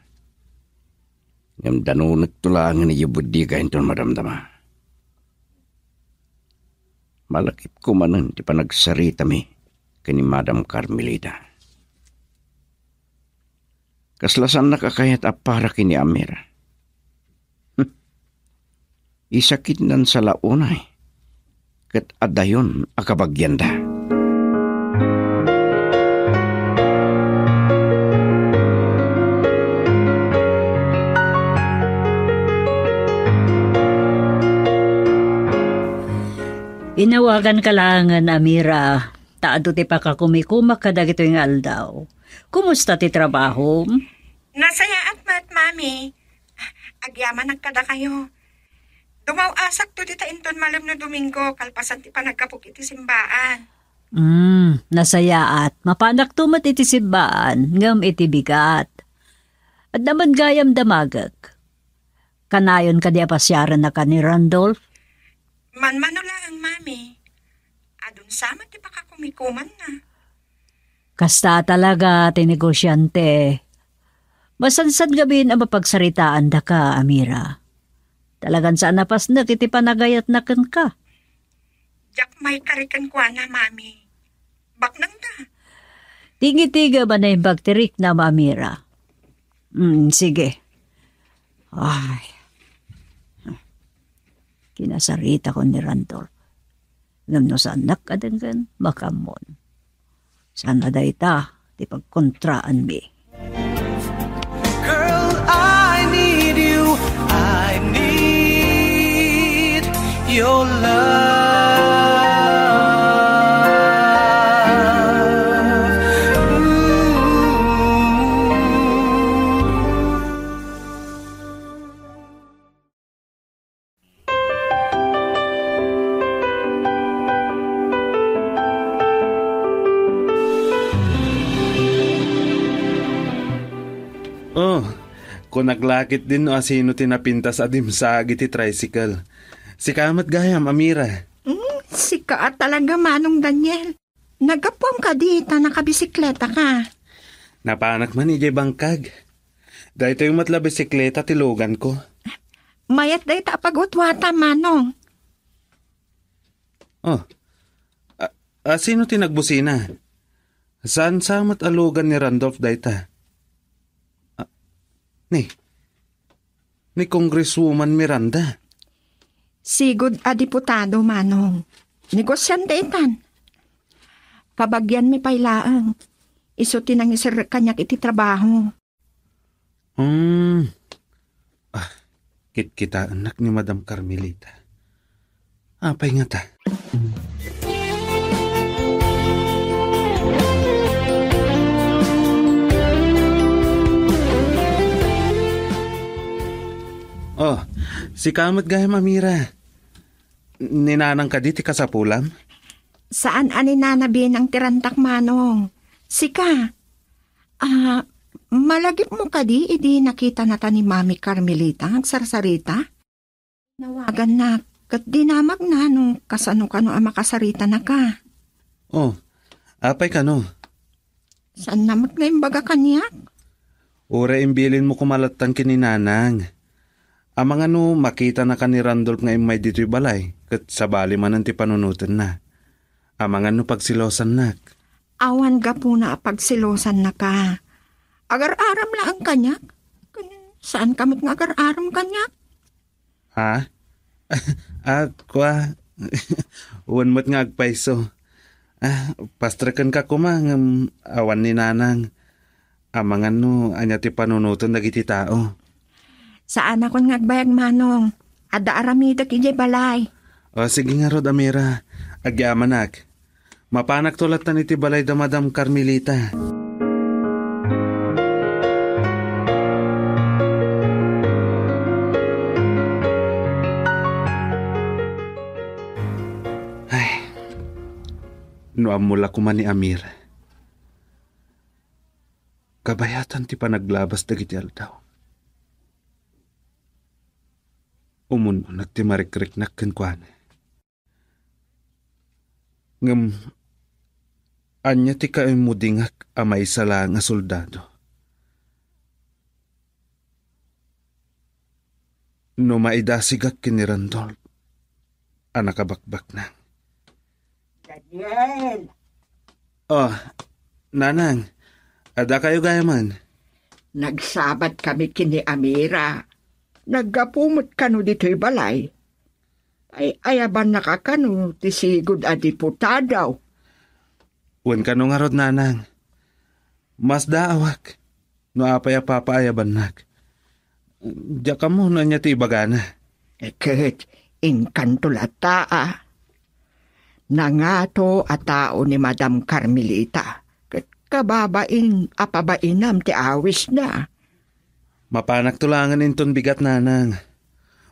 Ngem danonekto laengen idiay bodega inton madamdama. Malakipko manen ti panagsaritami ken ni Madam Carmelita. Kasla saannak a kayat a para ken ni Amira. Hm. Isakitnan sa la unay, ket adayon a kabagianda. Inawaganka laengen, Amira, ta adu ti pakakumikumak kadagitoy nga aldaw. Kumusta ti trabahom? Nasayaat met, Mami. Agyamanak kadakayo. Dumaw-asakto dita inton malem no Domingo, kalpasan ti panaggapok iti simbaan. Hmm, nasayaat. Mapanakto met iti simbaan, ngem iti bigat. Adda met gayam damagek. Kanayon kadi a pasiarennaka ni Randolph? Manmano laeng, Mami. Adun sa met ti pakakumikumanna. Kasta talaga ti negosiante. Masansan gabin a mapagsaritaandaka, Amira. Talagan saan a pasnek iti panagayatna kenka. Diak maikari kenkuana, Mami. Baknangda. Tigitiga ba naimbag ti riknam, Amira? Mm, sige. Ay. Kinasaritakon ni Randolph. Ngem no saannak a denggen, makaammoon. Saan a dayta ti pagkontraanmi. Girl, I need you. I need your love. Ooh. Oh, kunak la ketdin no asino ti napintas a dimsaag iti tricycle. Sika met gayam, Amira. Mm, sika a talaga, Manong Daniel. Naggapuam kadi ta nakabisikletaka. Napanak man idiay bangkag. Daytoy met la bisikleta ti luganko. Mayat dayta a pagwatwata, Manong. Oh. A, a, sino ti nagbusina? Saan sa met a lugan ni Randolph dayta? Ah, ni, ni Congresswoman Miranda. Sigud a diputado, Manong. Negosiante itan. Pabagianmi pay laeng. Isu ti nangiserrek kaniak iti trabaho. Hmm. Ah, kitkitaennak ni Madam Carmelita. Apay ngata? Oh, sika met gayam, Amira. Ni Nanang kadi ti kasapulam? Saan a ni Nana Binang ti rantak, Manong. Sika, ah, malagipmo kadi idi nakitanata ni Mami Carmelita agsarsarita? Nawagannak, ket dinamagna no kasano-kano a makasaritanaka. Oh, apay kano? Saanna met nga imbaga kaniak? Uray imbilinmo koma lattan ken ni Nanang. Amangan no makitanaka ni Randolph nga immay ditoy balay, ket sabali manen ti panunotenna. Amangan no pagselosannak. Awan gapuna a pagselosannaka. Agar-aram laeng kaniak. Ken saanka met nga agar-aram kaniak? Ha? Ah, kua, wen met nga agpayso. Ah, pastrekenka koma ngem awan ni Nanang. Amangan no ania ti panunoten dagiti tao. Saanakon nga agbayag, Manong. Adda aramidek idiay balay. O, sige ngarud, Amira. Agyamanak. Mapanakto lattan iti balay da Madam Carmelita. Ay, no ammo la koma ni Amir. Kabayatan ti panaglabas dagiti aldaw. Umun-unak ti marikriknak kenkuana. Ngem ania ti kaimmudingak a maysa laeng a soldado? No maidasigak ken ni Randolph a nakabakbaknang. Daniel! Oh, Nanang, adda kayo gayaman? Nagsabat kami ken ni Amira. Naggapu met kano ditoy balay? Ay, ayabannaka kano ti sigud a diputado? Wen kano ngarud, Nanang. Masdaawak no apay a papaayabannak. Diak ammo no ania ti ibagana. E ket, inkanto latta a. Nangato a tao ni Madam Carmelita, ket kababain a pabainam ti awisna. Mapanakto laengen inton bigat, nanang.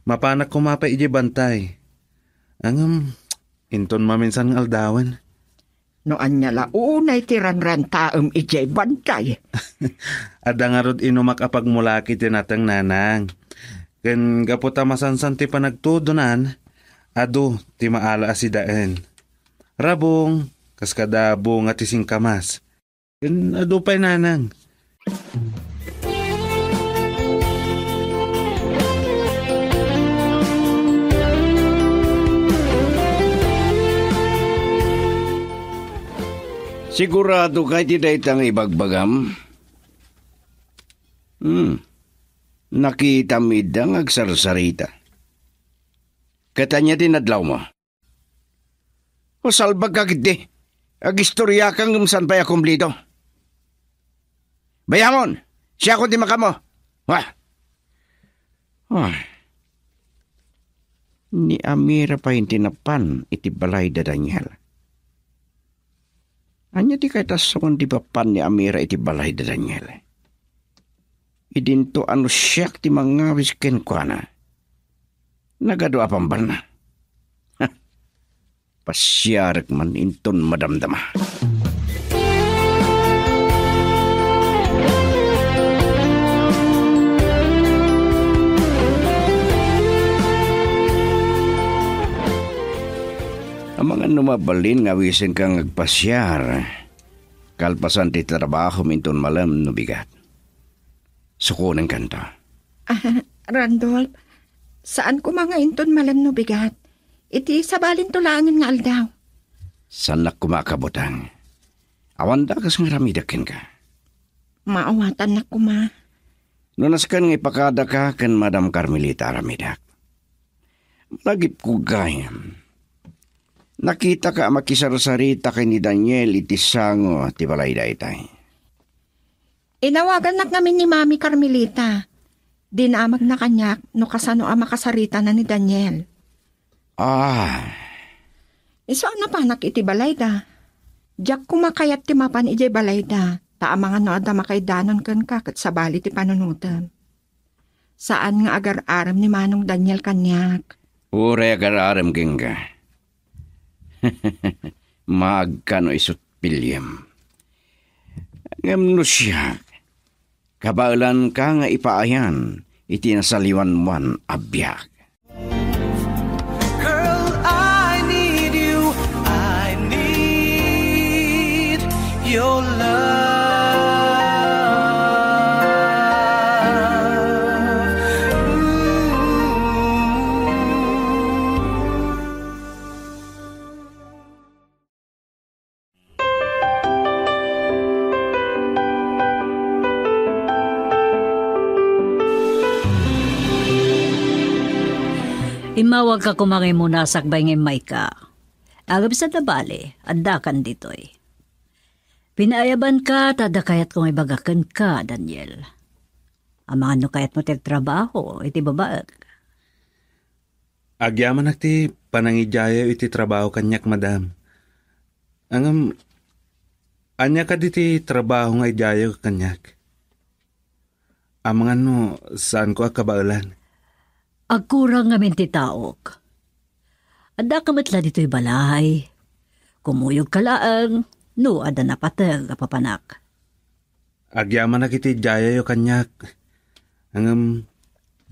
Mapanak koma pay idiay bantay. Ngem, inton maminsan nga aldawen. No ania la unay ti ranrantaem idiay bantay? Adda ngarud inumak a pagmulak iti nateng, nanang. Ken gapu ta masansan ti panagtudonan, adu ti maala a sidaen. Rabong, kas kada bunga ti singkamas. Ken adu pay, nanang. Sigurado ka iti dayta nga ibagbagam? Hmm. Nakitam ida nga agsarsarita. Ket ania ti nadlawmo? O, salbagka ketdi. Agistoriaka ngem saan pay a kumplido. Bayamon! Siakon ti makamo! Wah! Wah! Ni Amira pay ti napan iti balay da Daniel. Ania ti kayat a suon ti papan ni Amira iti balay da Daniel? Idinto a no siak ti mangawis kenkuana, nagadu a pambanna. Ha! Pasiarek man inton madamdama. Amangan no mabalin nga awisenka nga agpasiar kalpasan ti trabahom inton malem no bigat. Sukonen kanta. Ah, Randolph, saan koma nga inton malem no bigat. Iti sabalinto laengen nga aldaw. Saannak koma a kabutang. Awan dakes nga aramidek kenka. Maawatannak koma. No nasken nga ipakadaka ken Madam Carmelita aramidek. Malagipko gayam. Nakitaka a makisarsarita ken ni Daniel iti sango ti balay daytay. Inawagannak ngamin ni Mami Carmelita. Dinamagna kaniak no kasano a makasaritana ni Daniel. Ah. Isu a napanak iti balayda. Diak koma kayat ti mapan idiay balayda, ta amangan no adda makaidanon kenka ket sabali ti panunotem. Saan nga agar-arem ni Manong Daniel kaniak. Uray agar-arem kenka. Maagka no isut piliem. Ngem no siak, kabaelanka nga ipaayan iti nasaliwanmoan a biag. Girl, I need you. I need your love. Mm. Immawagka koma nga immuna sakbay nga immayka. Agabsat a bale, addakan ditoy. Pinaayabanka ta adda kayatko nga ibaga kenka, Daniel. Amangan no kayatmo ti agtrabaho iti babaek. Agyamanak ti panangidiayo iti trabaho kaniak, madam. Ngem, ania kadi ti trabaho nga idiayo kaniak? Amangan no saanko a kabaelan. Agkurang ngamin ti taok. Addaka met la ditoy balay. Kumuyogka laeng no adda napateg a papanak. Agyamanak iti diayayo kaniak. Ngem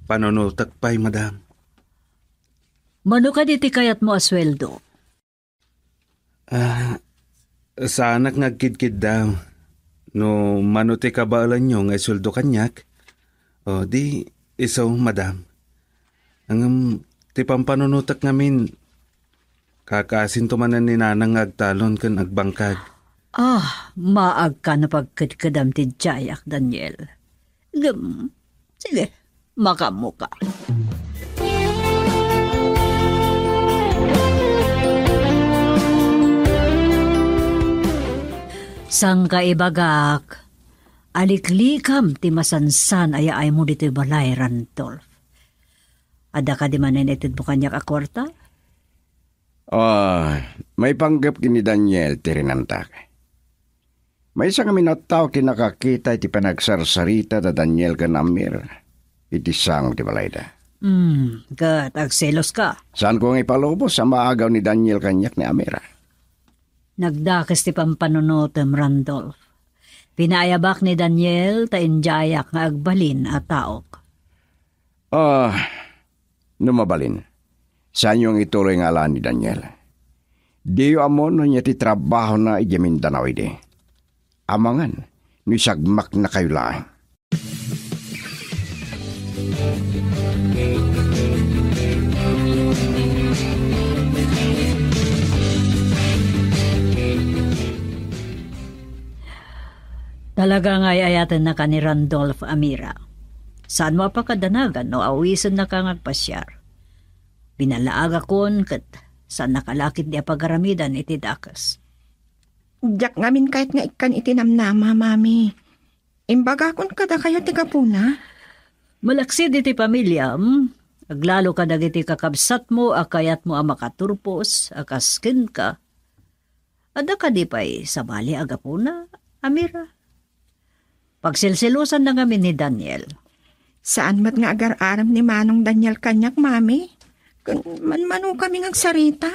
panunotek pay, madam. Mano kadi ti kayatmo a sueldo? Ah, saanak nga agkidkiddaw. No mano ti kabaelanyo nga isueldo kaniak, o di isu, madam. Ngem ti pampanunotek ngamin, kakaasinto manen ni Nanang nga agtalon ken agbangkag. Ah, maagka no pagkedkedam ti diayak, Daniel. Ngem, sige, makaammoka. Sangkaibagak, aliklikam ti masansan a yaaymo ditoy balay, Randolph. Adda kadi manen itedmo kaniak a kuarta? Ah, maipanggep ken ni Daniel ti rinantak. Maysa ngamin a tao ti nakakita iti panagsarsarita da Daniel ken Amira iti sango ti balayda. Hmm, ket agseloska? Saanko nga ipalubos a maagaw ni Daniel kaniak ni Amira. Nagdakes ti pampanunotem, Randolph. Pinaayabak ni Daniel ta indiayak nga agbalin a taok. Ah, no mabalin, saanyo nga ituloy nga alaen ni Daniel. Diyo ammo no ania ti trabahona idiay Mindanao idi. Amangan no isagmaknakayo laeng. Talaga nga ay-ayatennaka ni Randolph, Amira. Saanmo a pakadanagan no awisennaka nga agpasiar. Binalaagakon ket saannaka la ketdi a pagaramidan iti dakes. Diak ngamin kayat nga ikkan iti namnama, Mami. Imbagakon kadakayo ti gapuna. Malaksid iti pamiliam, aglalo kadagiti kakabsatmo a kayatmo a makaturpos a kas kenka. Adda kadi pay sabali a gapuna, Amira? Pagselselosanna ngamin ni Daniel. Saan met nga agar-arem ni Manong Daniel kaniak, Mami? Ken manmanokami nga agsarita.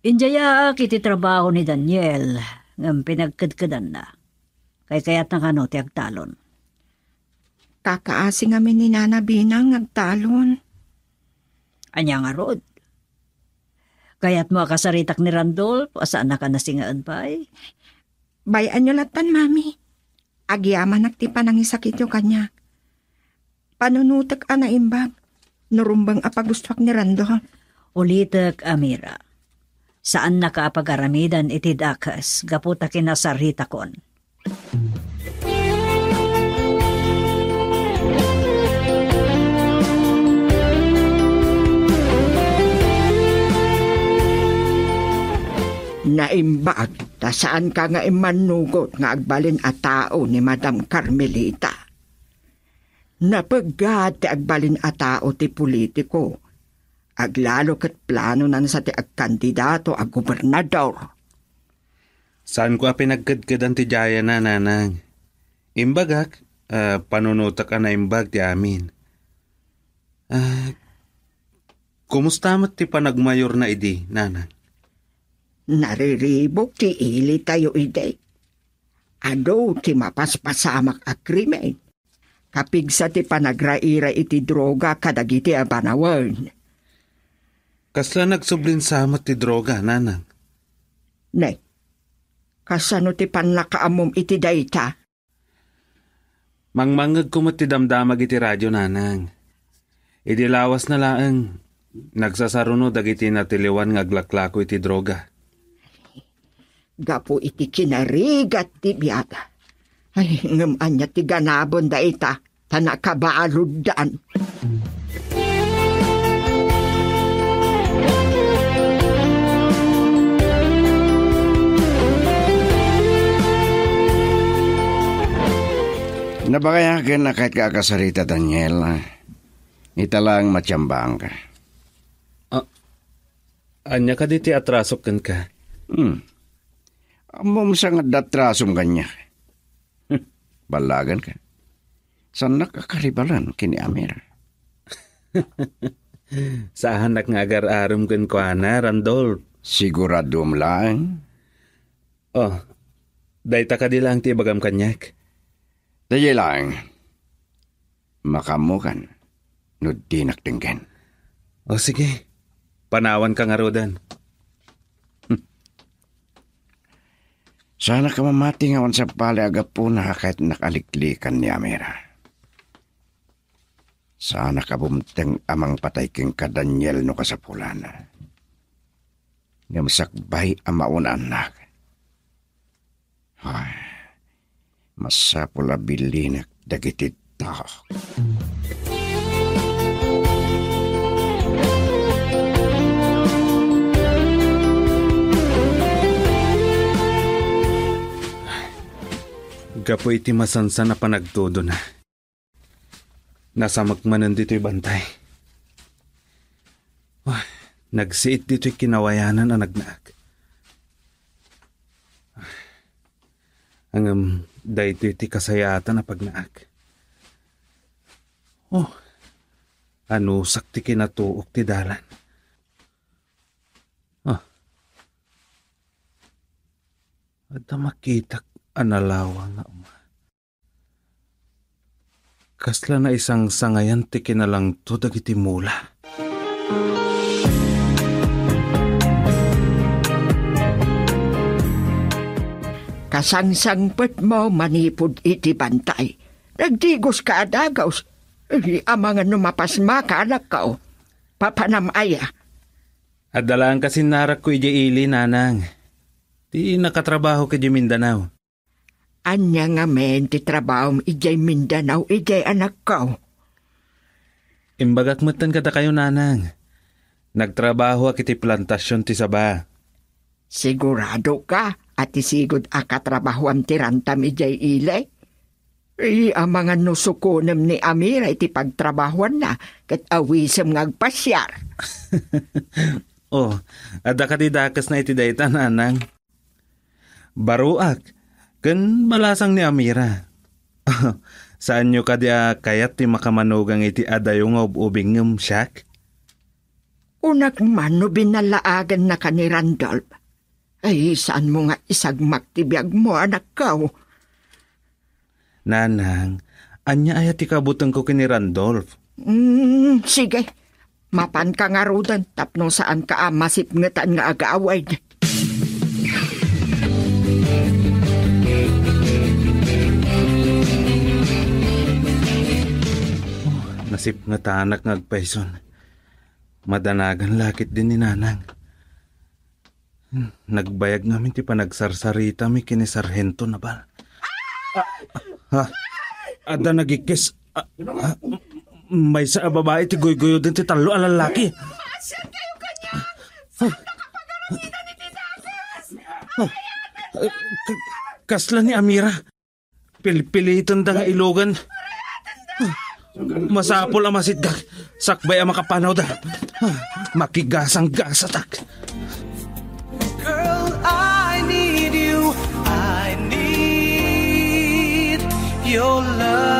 Indiayaak iti trabaho ni Daniel, ngem pinagkedkedanna. Kaykayatna kano ti agtalon? Kakaasi ngamin ni Nana Binang nga agtalon. Ania ngarud? Kayatmo a kasaritak ni Randolph a saannaka nasingaen pay? Bay-anyo lattan, Mami. Agyamanak ti panangisakityo kaniak. Panunotek a naimbag no rumbeng a pagustoak ni Randolph. Ulitek, Amira. Saannaka a pagaramidan iti dakes gapu ta kinasaritakon. Naimbag ta saanka nga immannugot nga agbalin a tao ni Madam Carmelita. Napeggat ti agbalin a tao ti politiko. Aglalo ket planonan sa ti agkandidato a gobernador. Saanko a pinagkedkedan ti diayna, Nanang. Imbagak, ah, panunotek a naimbag ti amin. Ah, kumusta met ti panagmayorna idi, Nanang? Nariribuk ti ilitayo idi. Adu ti mapaspasamak a krimen. Kapigsa ti panagraira iti droga kadagiti a banawen. Kasla nagsublin sa met ti droga, Nanang? Ne, kasano ti pannakaammom iti dayta? Mangmangngegko met ti damdamag iti radio, Nanang. Idi lawasna laeng, nagsasaruno dagiti natiliwan nga aglaklako iti droga. Gapu iti kinarigat ti biag. Ay, ngem ania ti ganaben dayta, ta nakabaluddan. Nabagayaken a kayatko a kasarita, Daniel. Ita laeng matiambaanka. Ah, ania kadi ti atrasok kenka? Hmm. Ammom sa nga adda atrasom kaniak. Ballagenka. Saannak a karibalen ken ni Amira. Saanak nga agar-arem kenkuana, Randolph. Siguradom laeng? Oh, dayta kadi laeng ti ibagam kaniak? Daydiay laeng. Makaammokan no dinak denggen. O sige, panawanka ngaruden. Saanak a mamati nga awan sabali a gapuna a kayatnak a liklikan ni Amira. Saanak a bumteng a mangpatay kenka, Daniel, no kasapulana. Ngem sakbay a maun-annak. Ay, masapul a bilinek dagiti tao. Gapu iti masansan a panagtudona, nasamek manen ditoy bantay. Ah, nagsiit ditoy kinawayanan a nagnaak. Ngem daytoy ti kasayaatan a pagnaak. Oh, anusak ti kinatuok ti dalan. Ah. Adda makitak a nalawang nga uma. Kasla naisangsangayan ti kinalangto dagiti mula. Kasangsangpetmo manipud iti bantay. Nagdigoska a dagus. Ay, amangan no mapasmaka, anakko. Papanam aya? Adda laeng kasinnarakko idiay ili, nanang. Ti nakatrabaho idiay Mindanao. Ania ngamin ti trabahom idiay Mindanao, idiay anakko? Imbagak metten kadakayo, nanang. Nagtrabahoak iti plantasion ti saba. Siguradoka a ti sigud a katrabahoam ti rantam idiay ili? Ay, amangan no sukonem ni Amira iti pagtrabahoanna, ket awisem nga agpasiar. Oh, adda kadi dakesna iti dayta, nanang? Baroak, ken balasang ni Amira. Saanyo kadi a kayat ti makamanugang iti adayo nga ub-ubingngem, siak? Unak man no binalaagannaka ni Randolph. Ay, saanmo nga isagmak ti biagmo, anakko? Nanang, ania aya ti kabutengko ken ni Randolph? Mm, sige. Mapanka ngaruden tapno saanka a masipngetan nga agawid. Oh, nasipngetanak nga agpayson. Madanagan la ketdi ni nanang. Hmm, nagbayag ngamin ti panagsarsaritami ken ni Sarhento Naval. Ah, ha? Adda nagikkis. Ah, ah, maysa a babai ti guyguyoden ti tallo a lallaki. Maasian kayo kanya! Saan nakapagarumidan iti dakes? Ah, ah, k-, kasla ni Amira. Pilpilitenda nga ilugan. Masapul a masitgak sakbay a makapanawda. Makigasanggasatak. Girl, I need you. I need your love.